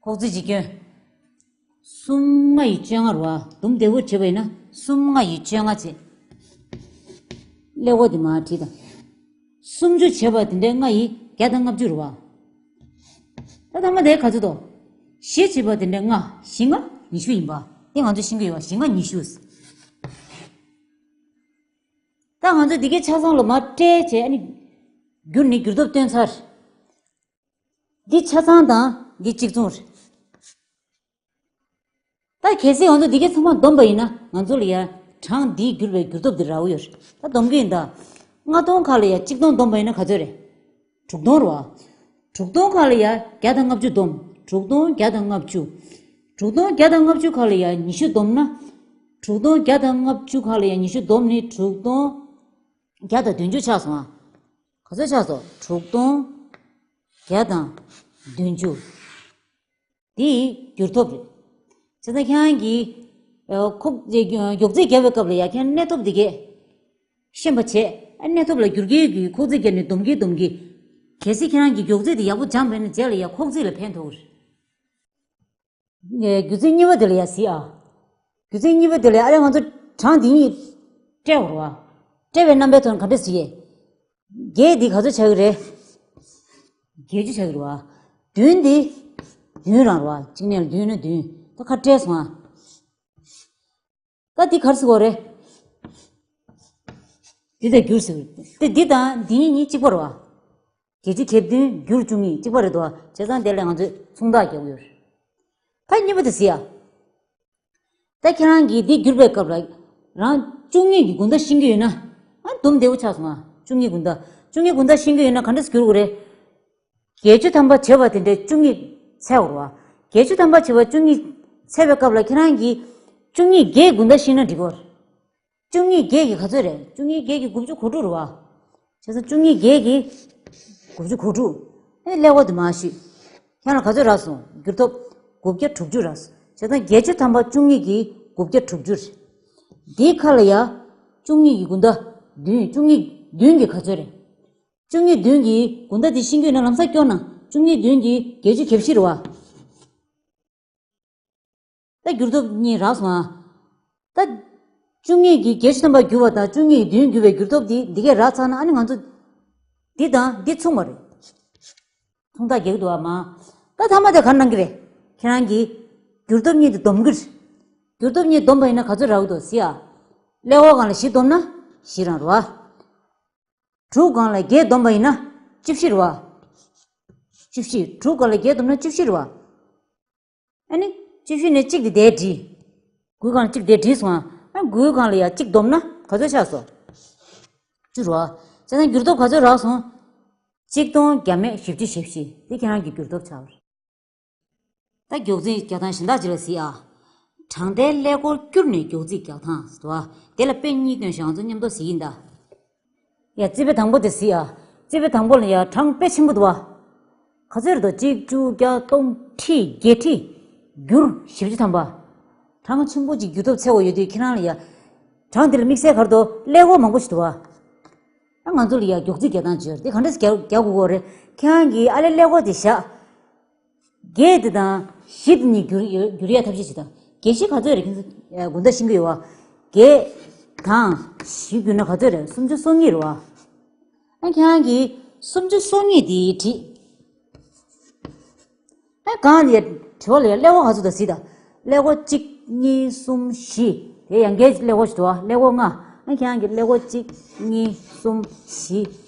ཁོག་རྩིས་ཅིག་སྐྱོན། གསུམ་ལྔ་ཡིས་བཅོ་ལྔ་རེད་བ། དུམ་བདེ་བོ་བྱས་པ་ཡིན་ན་གསུམ་ལྔ་ཡིས་བཅོ་ལྔ་བྱས། ཀླད་ཀོར་དེ་མར་བྲིས་དང་། སུམ་ཅུ་བྱས་པ་དེ་འདྲའི་ལྔ་ཡིས་བརྒྱ་དང་ལྔ་བཅུ་རེད་བ། ད་ཐ་མ་དེ་ག་ཚོད་དོ། བཞི་བྱས་པ་དེ་འདྲའི་ལྔ། བཞི་ལྔ་ཉི་ཤུ་ཡིན་པ། དེ་ང་ཚོས་ཤེས་ཀྱི་ཡོད་བ། བཞི་ལྔ་ཉི་ཤུ། ད་ང་ཚོས་འདི་གའི་ཆ་ཚང་ལ་མར་སྤྲད་བྱས་ཨ་ནི། བསྒྱུར་ནི་བསྒྱུར་ཐབས་སྟོན་ཚར། འདི་ཆ་ཚང་དང་འདི་གཅིག་མཚུངས་རེད། ད་གལ་སྲིད་ང་ཚོ་འདི་གའི་ཚང་མ་བསྡོམས་པ་ཡིན་ན་ང་ཚོ་ལ་ཡ་གྲངས་འདིའི་བསྒྱུར་བའི་བསྒྱུར་ཐབས་འདི་རག་གི་ཡོད་རེད། ད་བསྡོམས་ཀྱི་ཡིན་ད། ལྔ་སྟོང་ཁ་ལ་ཡ་གཅིག་སྟོང་བསྡོམས་པ་ཡིན་ན་ག་ཚོད་རེད། དྲུག་སྟོང་རེད་བ། དྲུག་སྟོང་ཁ་ལ་ཡ་བརྒྱ་དང་ལྔ་བཅུ་བསྡོམས། དྲུག་སྟོང་བརྒྱ་དང་ལྔ་བཅུ། དྲུག་སྟོང་བརྒྱ་དང་ལྔ་བཅུ་ཁ་ལ་ཡ་ཉི་ཤུ་བསྡོམས་ན། དྲུག་སྟོང་བརྒྱ་དང་ལྔ་བཅུ་ཁ་ལ་ཡ་ཉི་ཤུ་བསྡོམས་ནི་དྲུག་སྟོང་བརྒྱ་དང་བདུན་ཅུ་ཆགས་སོང་ཨ། ག་ཚོད་ཆགས་སོང་། དྲུག་སྟོང་བརྒྱ་དང་བདུན་ཅུ། དེ་ཡི་བསྒྱུར་ཐབས་རེད། བྱས་ཙང་ཁྱེད་རང་གིས་ཨ་ཁོ་མགྱོགས་རྩིས་རྒྱག་པའི་སྐབས་ལ་ཡ་ཁྱེད་རང་གནས་ཐོབ་འདི་གས་ཤེས་པ་བྱས། ཨ་གནས་ཐོབ་ལ་བསྒྱུར་གྱི་ཡོད་ཀྱི་ཁོག་རྩིས་རྒྱག་ནས་སྡོམ་གྱི་སྡོམ་གྱི། གལ་སྲིད་ཁྱེད་རང་གིས་མགྱོགས་རྩིས་དེ་ཡག་པོ་སྦྱངས་པ་ཡིན་ན་རྗེས་ལ་ཡ་ཁོག་རྩིས་ལ་ཕན་ཐོགས་རེད། ཨེ་བསྒྱུར་རྩིས་གཉིས་པ་དེ་ལ་ཡ་གཟིགས་ཨ། བསྒྱུར་རྩིས་གཉིས་པ་དེ་ལ་ཡ་ཨ་རེ་ང་ཚོ་གྲངས་འདི་གཉིས་སྤྲད་དགོས་རེད་བ། སྤྲད་པའི་རྣམ་པའི་ཐོག་ནས་ག་འདྲས་གཟིགས་ཡས། བརྒྱད་འདི་ག་ཚོད་ཆགས་ཀྱི་རེད། བརྒྱད་ཅུ་ཆགས་ཀྱི་རེད་བ། བདུན་འདི། བདུན་རང་རེད་བ། གཅིག་ནས་བདུན་ནས་བདུན། ད་ཁ་བྲལ་སོང་ཨ། ད་འདི་ག་རེ་ཟེར་དགོས་རེད། འདི་དང་བསྒྱུར་ཟེར། དེ་འདི་དང་འདི་གཉིས་གཉིས་གཅིག་པ་རེད་བ། བརྒྱད་ཅུ་གྱ་བདུན་བསྒྱུར་བཅུ་གཉིས་གཅིག་པ་རེད་དོ། བྱས་ཙང་དེ་ལ་ང་ཚོས་མཚུངས་རྟགས་རྒྱག་གི་ཡོད་རེད། ད་གཉིས་པ་དེ་གཟིགས་ཡ། ད་ཁྱེད་རང་གིས་འདི་བསྒྱུར་བའི་སྐབས་ལ་རང་བཅུ་གཉིས་ཀྱི་དགུང་ཟླ་ཤེས་ཀྱི་ཡོད་ན། ཨ་སྡོམ་བདེ་བོ་ཆགས་སོང་ཨ། བཅུ་གཉིས་དགུང་ཟླ། བཅུ་གཉིས་དགུང་ཟླ་ཤེས་ཀྱི་ཡོད་ན་ག་འདྲས་བསྒྱུར་དགོས་རེད། བརྒྱད་ཅུ་ཐམ་པ་བྱས་པ་དེ་འདྲའི་བཅུ་གཉིས་ཚད་དགོས་རེད་བ། བརྒྱད་ཅུ་ཐམ་པ་བྱས་པ་བཅུ་གཉིས་ཚད་པའི་སྐབས་ལ་ཁྱེད་རང་གིས་བཅུ་གཉིས་བརྒྱད་དགུང་ཟླ་ཤེས་ན་འགྲིག་གོ། བཅུ་གཉིས་བརྒྱད་ཀྱི་ག་ཚོད་རེད། བཅུ་གཉིས་བརྒྱད་ཀྱི་དགུ་བཅུ་གོ་དྲུག་རེད་བ། བྱས་ཙང་བཅུ་གཉིས་བརྒྱད་ཀྱི་དགུ་བཅུ་གོ་དྲུག་ཨེ་ཀླད་ཀོར་དེ་མར་བཤུས། ཁྱེད་ལ་ག་ཚོད་རག་སོང་། བསྒྱུར་ཐོབ་དགུ་བརྒྱ་དྲུག་ཅུ་རག་སོང་། བྱས་ཙང་བརྒྱད་ཅུ་ཐམ་པ་བཅུ་གཉིས་ཀྱི་དགུ་བརྒྱ་དྲུག་ཅུ་རེད། འདིའི་ཁ་ལ་ཡ། བཅུ་གཉིས་ཀྱི་དགུང་ཟླ་བདུན། བཅུ་གཉིས་བདུན་གྱི་ག་ཚོད་རེད། བཅུ་གཉིས་བདུན་གྱི་དགུང་ཟླ་དེ་ཤེས་ཀྱི་ཡོད་ན་ལམ་སང་སྐྱོར་ན། བཅུ་གཉིས་བདུན་གྱི་བརྒྱད་ཅུ་གྱ་བཞི་རེད་བ། ད་བསྒྱུར་ཐབས་གཉིས་རག་སོང་ཨ། ད་བཅུ་གཉིས་ཀྱིས་བརྒྱད་ཅུ་ཐམ་པ་བསྒྱུར་བ་དང་བཅུ་གཉིས་ཀྱིས་བདུན་བསྒྱུར་བའི་བསྒྱུར་ཐབས་འདི་འདི་གས་རག་ཚར་ན་ཨ་ནི་ང་ཚོ་འདི་དང་འདི་མཚུངས་པ་རེད། མཚུངས་རྟགས་རྒྱག་གི་འདུག་ཨ་མ། ད་ཐ་མ་དེ་ག་རེ་གནང་གི་རེད། ཁྱེད་རང་གིས་བསྒྱུར་ཐབས་གཉིས་དེ་སྡོམ་གི་རེད། བསྒྱུར་ཐབས་གཉིས་བསྡོམས་པ་ཡིན་ན་ག་ཚོད་རག་གི་འདུག་གཟིགས་ཨ། ཀླད་ཀོར་སྒང་ལ་བཞི་བསྡོམས་ན་བཞི་རང་རེད་བ། དྲུག་སྒང་ལ་བརྒྱད་བསྡོམས་པ་ཡིན་ན་བཅུ་བཞི་རེད་བ། བཅུ་བཞི། དྲུག་སྒང་ལ་བརྒྱད་བསྡོམས་ན་བཅུ་བཞི་རེད་བ། ཨ་ནི། བཅུ་བཞི་ནས་གཅིག་དེ་དེར་བྲིས། དགུའི་སྒང་ལ་གཅིག་དེར་བྲིས་སོང་ཨ། ཨ་དགུའི་སྒང་ལ་ཡ་གཅིག་བསྡོམས་ན་ག་ཚོད་ཆགས་སོང་། བཅུ་རེད་བ། བྱས་ཙང་བསྒྱུར་ཐབས་ག་ཚོད་རག་སོང་། གཅིག་སྟོང་བརྒྱ་མེད་བཞི་བཅུ་ཞེ་བཞི། འདི་ཁྱེད་རང་གི་བསྒྱུར་ཐབས་ཆགས་པ་རེད། ད་མགྱོགས་རྩིས་རྒྱག་སྟངས་གཞན་དག་ཅིག་ལ་གཟིགས་ཨ། གྲངས་མཐའི་ཀླད་ཀོར་བསྐྱུར་ནས་མགྱོགས་རྩིས་རྒྱག་སྟངས་ཟེར་བ། དེ་ལ་དཔེ་གཉིས་སྟོན་ཞིང་ང་ཚོ་མཉམ་དུ་གཟིགས་ཡིན་ད། ཡ་རྩིས་དཔེ་དང་པོ་དེ་གཟིགས་ཨ། རྩིས་དཔེ་དང་པོ་ལ་ཡ་གྲངས་དཔེ་ཆེན་པོ་འདུག་བ། ག་ཚོད་རེད་དོ། གཅིག་བཅུ་བརྒྱ་སྟོང་ཁྲི་བརྒྱད་ཁྲི་བསྒྱུར་བཞི་བཅུ་ཐམ་པ། གྲངས་ཆེན་པོ་ཅིག་བསྒྱུར་ཐབས་འཚོལ་བ་ཡོད་དུས་ཁྱེད་རང་ལ་ཡ། གྲངས་དེ་ལ་དམིགས་བསལ་ག་རེ་འདུག་ཀླད་ཀོར་མང་པོ་ཞིག་འདུག་བ། ཨ་ང་ཚོ་ལ་ཡ་མགྱོགས་རྩིས་རྒྱག་སྟངས་ཅིག་ཡོད་རེད། དེ་ག་འདྲས་རྒྱག་རྒྱག་དགོས་ཀྱི་རེད། ཁྱེད་རང་གིས་ཨ་ལས་ཀླད་ཀོར་དེ་བཞག་བརྒྱད་དེ་དང་བཞི་དེ་གཉིས་བསྒྱུར་ཡོད་བསྒྱུར་ཡ་ཐབས་ཤེས་བྱེད་དང་། བརྒྱད་བཞི་ག་ཚོད་རེད། ཁྱེད་ཚོ་དགུང་ཟླ་ཤེས་ཀྱི་ཡོད་བ། བརྒྱད་དང་བཞི་བསྒྱུར་ན་ག་ཚོད་རེད། སུམ་ཅུ་སོ་གཉིས་རེད་བ། ཨ་ཁྱེད་རང་གིས་སུམ་ཅུ་སོ་གཉིས་དེ་བྲིས། ཨ་གང་དེ་དྲི་བ་ལ་ཡ་ཀླད་ཀོར་ག་ཚོད་དང་གཟིགས་དང་། ཀླད་ཀོར་གཅིག་གཉིས་གསུམ་བཞི། དེ་ཡང་སྒོས་ཀླད་ཀོར་ཞིག་འདུག་ཨ། ཀླད་ཀོར་ལྔ། ཨ་ཁྱེད་རང་གི་ཀླད་ཀོར་གཅིག་གཉིས་གསུམ་བཞི་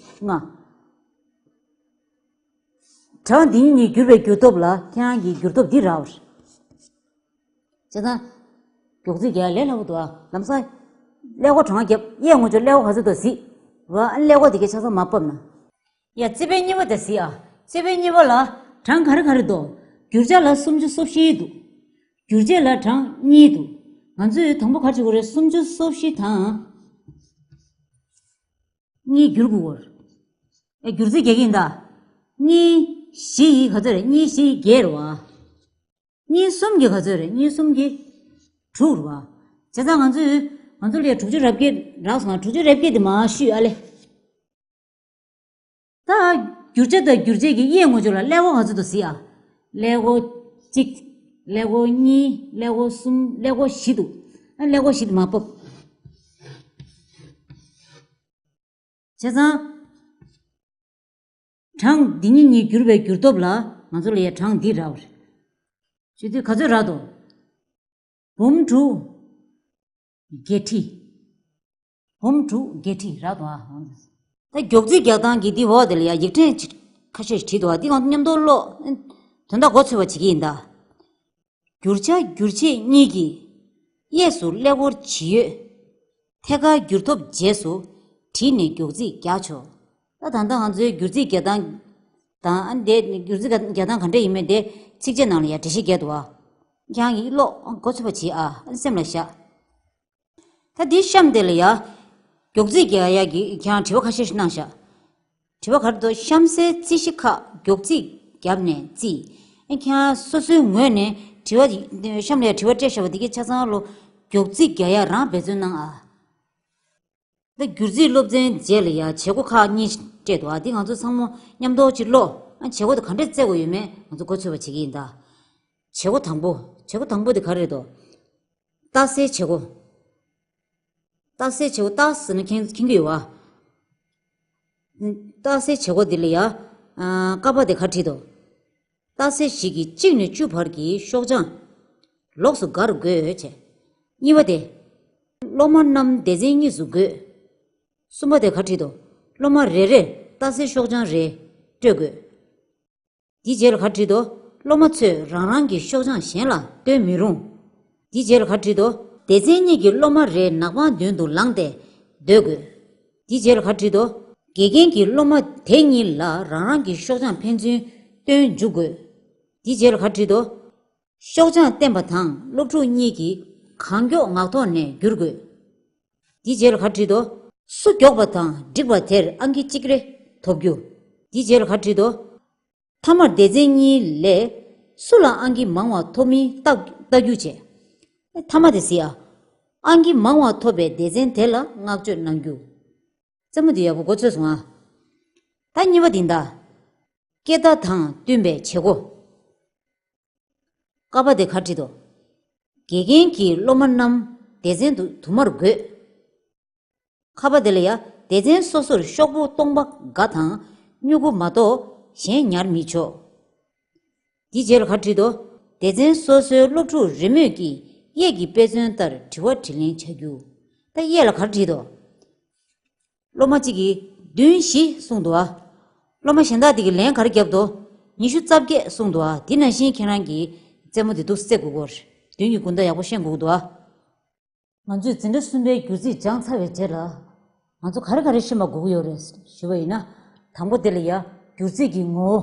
ལྔ། གྲངས་འདི་ཉིད་ཀྱིས་བསྒྱུར་བའི་བསྒྱུར་སྟོབས་ལ་ཁྱེད་རང་གི་བསྒྱུར་སྟོབས་འདི་རག་པ་རེད། བྱས་ཙང་། མགྱོགས་རྩིས་རྒྱག་ཡ་ལས་སླ་པོ་འདུག་ཨ། ལམ་སང་། ཀླད་ཀོར་གྲངས་བརྒྱབ། གཡས་ངོས་ཕྱོགས་ཀླད་ཀོར་ག་ཚོད་འདུག་གཟིགས། རོ་ཨ། ཀླད་ཀོར་དེ་གའི་ཆ་ཚང་མར་ཕབ་ན། ཡ། རྩིས་དཔེ་གཉིས་པ་དེ་གཟིགས་ཨ། རྩིས་དཔེ་གཉིས་པ་ལ་གྲངས་ག་རེ་ག་རེ་འདུག་བསྒྱུར་བྱ་ལ་སུམ་ཅུ་སོ་བཞི་འདུག་བསྒྱུར་བྱེད་ལ་གྲངས་གཉིས་འདུག་ང་ཚོས་དང་པོ་ག་རེ་བྱེད་དགོས་རེད། སུམ་ཅུ་སོ་བཞི་དང་གཉིས་བསྒྱུར་དགོས་རེད། ཨེ། བསྒྱུར་རྩིས་རྒྱག་གི་ཡིན་ད། གཉིས་བཞི་ཡི་ག་ཚོད་རེད། གཉིས་བཞི་ཡི་བརྒྱད་རེད་བ། གཉིས་གསུམ་གྱི་ག་ཚོད་རེད། གཉིས་གསུམ་གྱི་དྲུག་རེད་བ། བྱས་ཙང་ང་ཚོས། ང་ཚོ་ལ་ཡ་དྲུག་ཅུ་རེ་བརྒྱད་རག་སོང་ང་། དྲུག་ཅུ་རེ་བརྒྱད་དེ་མར་བཤུས་ཨ་ལེ། ད། བསྒྱུར་བྱ་དང་བསྒྱུར་བྱེད་ཀྱི་གཡས་ངོས་ཕྱོགས་ལ་ཀླད་ཀོར་ག་ཚོད་འདུག་གཟིགས་ཨ། ཀླད་ཀོར་གཅིག་ཀླད་ཀོར་གཉིས། ཀླད་ཀོར་གསུམ། ཀླད་ཀོར་བཞི་འདུག་ཨ། ཀླད་ཀོར་བཞི་དེ་མར་ཕབ། བྱས་ཙང་། གྲངས་འདི་ཉིད་ཉིད་བསྒྱུར་བའི་བསྒྱུར་སྟོབས་ལ་ང་ཚོ་ལ་ཡ་གྲངས་འདི་རག་པ་རེད། བྱས་ཙང་ག་ཚོད་རག་འདུག་འབུམ་དྲུག་བརྒྱད་ཁྲི། འབུམ་དྲུག་བརྒྱད་ཁྲི་རག་འདུག་ཨ། ད་མགྱོགས་རྩིས་རྒྱག་སྟངས་ཀྱི་འདི་འོག་དེ་ལ་ཡ་ཡིག་ཕྲེང་ཁ་ཤས་ཤིག་བྲིས་འདུག་ཨ། འདི་ང་ཚོ་མཉམ་དུ་ཀློག་དོན་དག་མགོ་ཚོས་པ་བྱེད་ཀྱི་ཡིན་ད། བསྒྱུར་བྱ་བསྒྱུར་བྱེད་གཉིས་ཀྱི་གཡས་སུ་ཀླད་ཀོར་ཇི་ཡོད། ཐད་ཀར་བསྒྱུར་ཐོབ་རྗེས་སུ་བྲིས་ནས་མགྱོགས་རྩིས་རྒྱག་ཆོག་ད་ད་ལྟ་ང་ཚོའི་བསྒྱུར་རྩིས་རྒྱག་སྟངས་དང་། ཨ། དེ་བསྒྱུར་རྩིས་རྒྱག་སྟངས་ག་འདྲ་ཡིན་མིན་དེ་ཚིགས་བཅད་ནང་ལ་ཡ་འགྲེལ་བཤད་རྒྱག་འདུག་ཨ། ཁྱེད་རང་གིས་ཀློག་མགོ་ཚོས་པ་བྱེད་ཨ། སེམས་ལ་བཞག་ད་འདི་གཤམ་དེ་ལ་ཡ། མགྱོགས་རྩིས་རྒྱག་ཡ་གི་ཁྱེད་རང་དྲི་བ་ཁ་ཤས་ཤིག་གནང་ཤག་དྲི་བ་ག་རེ་འདུག་གཤམ་གསལ་རྩིས་གཞི་ཁག་མགྱོགས་རྩིས་བརྒྱབ་ནས་རྩིས། ཨ། ཁྱེད་རང་སོ་སོའི་ངོས་ནས་དྲི་བ། གཤམ་ལ་ཡ་དྲི་བ་སྤྲད་བཞག་པ་འདི་གའི་ཆ་ཚང་ལོ། མགྱོགས་རྩིས་རྒྱག་ཡ་རང་འབད་བརྩོན་གནང་ཨ། ད་བསྒྱུར་རྩིས་སློབ་ཚན་རྗེས་ལ་ཡ་བྱེད་སྒོ་ཁག་གཉིས་སྤྲད་འདུག་ཨ། འདི་ང་ཚོ་ཚང་མ་མཉམ་དུ་ཅིག་ཀློག་ཨ། བྱེད་སྒོ་དེ་ག་འདྲས་བཙལ་དགོས་ཡོད་མེད་ང་ཚོ་མགོ་ཚོས་པ་བྱེད་ཀྱི་ཡིན་ད། བྱེད་སྒོ་དང་པོ། བྱེད་སྒོ་དང་པོ་དེ་ག་རེ་རེད་འདུག་རྟགས་གསལ་བྱེད་སྒོ། རྟགས་གསལ་བྱེད་སྒོ། རྟགས་ཟེར་ན་མཁྱེན་མཁྱེན་གྱི་ཡོད་བ། རྟགས་གསལ་བྱེད་སྒོ་འདི་ལ་ཡ། ཨ། ཀ་པ་དེ་ག་བྲིས་འདུག་རྟགས་གསལ་ཞིག་གི་གཅིག་ནས་བཅུ་བར་གྱི་ཤོག་བྱང་ལོགས་སུ་བགར་དགོས་བྱས། གཉིས་པ་དེ། སློབ་མ་རྣམས་སྡེ་ཚན་གཉིས་སུ་བགོས། གསུམ་པ་དེ་ག་བྲིས་འདུག་སློབ་མ་རེ་རེར་རྟགས་གསལ་ཤོག་བྱང་རེ་སྤྲོད་དགོས། དེའི་རྗེས་ལ་ག་བྲིས་འདུག་སློབ་མ་ཚོས་རང་རང་གི་ཤོག་བྱང་གཞན་ལ་སྟོན་མི་རུང་། དེའི་རྗེས་ལ་ག་བྲིས་འདུག་སྡེ་ཚན་གཉིས་ཀྱི་སློབ་མ་རེ་ནག་པང་མདུན་དུ་ལངས་ཏེ་སྡོད་དགོས། དེའི་རྗེས་ལ་ག་བྲིས་འདུག་དགེ་རྒན་གྱིས་སློབ་མ་དེ་གཉིས་ལ་རང་རང་གི་ཤོག་བྱང་ཕན་ཚུན་སྟོན་འཇུག་དགོས། དེའི་རྗེས་ལ་ག་བྲིས་འདུག་ཤོག་བྱང་བསྟན་པ་དང་སློབ་ཕྲུག་གཉིས་ཀྱིས་གང་མགྱོགས་ངག་ཐོག་ནས་བསྒྱུར་དགོས། དེའི་རྗེས་ལ་ག་བྲིས་འདུག་སུ་མགྱོགས་པ་དང་འགྲིག་པ་དེར་ཨང་ཀི་གཅིག་རེ་ཐོབ་རྒྱུ། དེའི་རྗེས་ལ་ག་བྲིས་འདུག་མཐའ་མར་སྡེ་ཚན་གཉིས་ལས་སུ་ལ་ཨང་ཀི་མང་བ་ཐོབ་མིན་བལྟ་བལྟ་རྒྱུ་བྱས། མཐའ་མ་དེ་གཟིགས་ཨ། ཨང་ཀི་མང་བ་ཐོབ་པའི་སྡེ་ཚན་དེ་ལ་བསྔགས་བརྗོད་གནང་རྒྱུ། རྩེད་མོ་འདི་ཡག་པོ་མགོ་ཚོས་སོང་ཨ། ད་གཉིས་པ་འདི་ད། སྐད་བརྡ་དང་བསྟུན་པའི་བྱེད་སྒོ། ཀ་པ་དེ་ག་བྲིས་འདུག་དགེ་རྒན་གྱིས་སློབ་མ་རྣམས་སྡེ་ཚན་དུ་དུ་མར་བགོས། ཁ་པ་དེ་ལ་ཡ། སྡེ་ཚན་སོ་སོར་ཤོག་བུ་སྟོང་པ་འགའ་དང་སྨྱུ་གུ་མ་གཏོགས་གཞན་ཉར་མི་ཆོག་དེའི་རྗེས་ལ་ག་བྲིས་འདུག་སྡེ་ཚན་སོ་སོའི་སློབ་ཕྲུག་རེས་མོས་ཀྱིས་གཡས་ཀྱི་དཔེ་མཚོན་ལྟར་དྲི་བ་དྲིས་ལན་བྱ་རྒྱུ། ད་གཡས་ལ་ག་བྲིས་འདུག་སློབ་མ་གཅིག་གིས་བདུན་བཞི་གསུངས་འདུག་ཨ། སློབ་མ་གཞན་དག་དེ་གིས་ལན་ག་རེ་བརྒྱབ་འདུག་ཉི་ཤུ་རྩ་བརྒྱད་གསུངས་འདུག་ཨ། དེ་ནང་བཞིན་ཁྱེད་རང་གིས་རྩེད་མོ་དེ་འདུག་རྩེ་དགོས་ཀྱི་རེད། བདུན་གྱི་དགོངས་དག་ཡག་པོ་ཤེས་དགོས་ཀྱི་འདུག་ཨ། ང་ཚོས་འཛིན་གྲྭ་གསུམ་པའི་སྒྱུར་རྩིས་སྦྱངས་ཚར་བའི་རྗེས་ལ། ང་ཚོ་ག་རེ་ག་རེ་ཤེས་པ་དགོས་ཀྱི་ཡོད་རེད་ཞུས་པ་ཡིན་ན། དང་པོ་དེ་ལ་ཡ། སྒྱུར་རྩིས་ཀྱི་ངོ་བོ།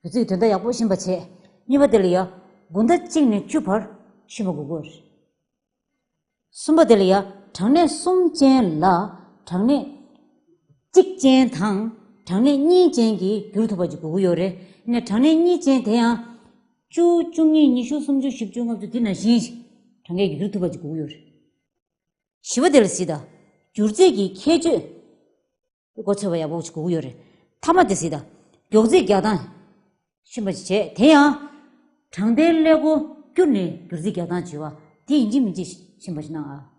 སྒྱུར་རྩིས་ཀྱི་དོན་དག་ཡག་པོ་ཤེས་པ་བྱས། གཉིས་པ་དེ་ལ་ཡ། དགོང་དག་གཅིག་ནས་བཅུ་བར་ཤེས་པ་དགོས་ཀྱི་ཡོད་རེད། གསུམ་པ་དེ་ལ་ཡ། གྲངས་གནས་གསུམ་ཅན་ལ་གྲངས་གནས་གཅིག་ཅན་དང་གྲངས་གནས་གཉིས་ཅན་གྱིས་བསྒྱུར་ཐུབ་པ་ཅིག་དགོས་ཀྱི་ཡོད་རེད། ནས་གྲངས་གནས་གཉིས་ཅན་དེ་ཡང་བཅུ། བཅུ་གཉིས། ཉི་ཤུ། སུམ་ཅུ། བཞི་བཅུ། ལྔ་བཅུ། འདི་ནང་བཞིན་ཞིག་གྲངས་ཀས་ཀྱིས་བསྒྱུར་ཐུབ་པ་ཅིག་དགོས་ཀྱི་ཡོད་རེད། བཞི་པ་དེ་ལ་གཟིགས་དང་། སྒྱུར་རྩིས་ཀྱི་ཁྱད་ཆོས། མགོ་ཚོས་པ་ཡག་པོ་ཞིག་དགོས་ཀྱི་ཡོད་རེད། མཐའ་མ་དེ་གཟིགས་དང་། མགྱོགས་རྩིས་རྒྱག་སྟངས་ཤེས་པ་ཞིག་བྱས། དེ་ཡང་། གྲངས་ལྟར་ཀླད་ཀོར་བསྒྱུར་ནས་སྒྱུར་རྩིས་རྒྱག་སྟངས་བྱེད་པ་དེ་ཡིན་གཅིག་མིན་གཅིག་ཤེས་པ་ཞིག་གནང་ཨ།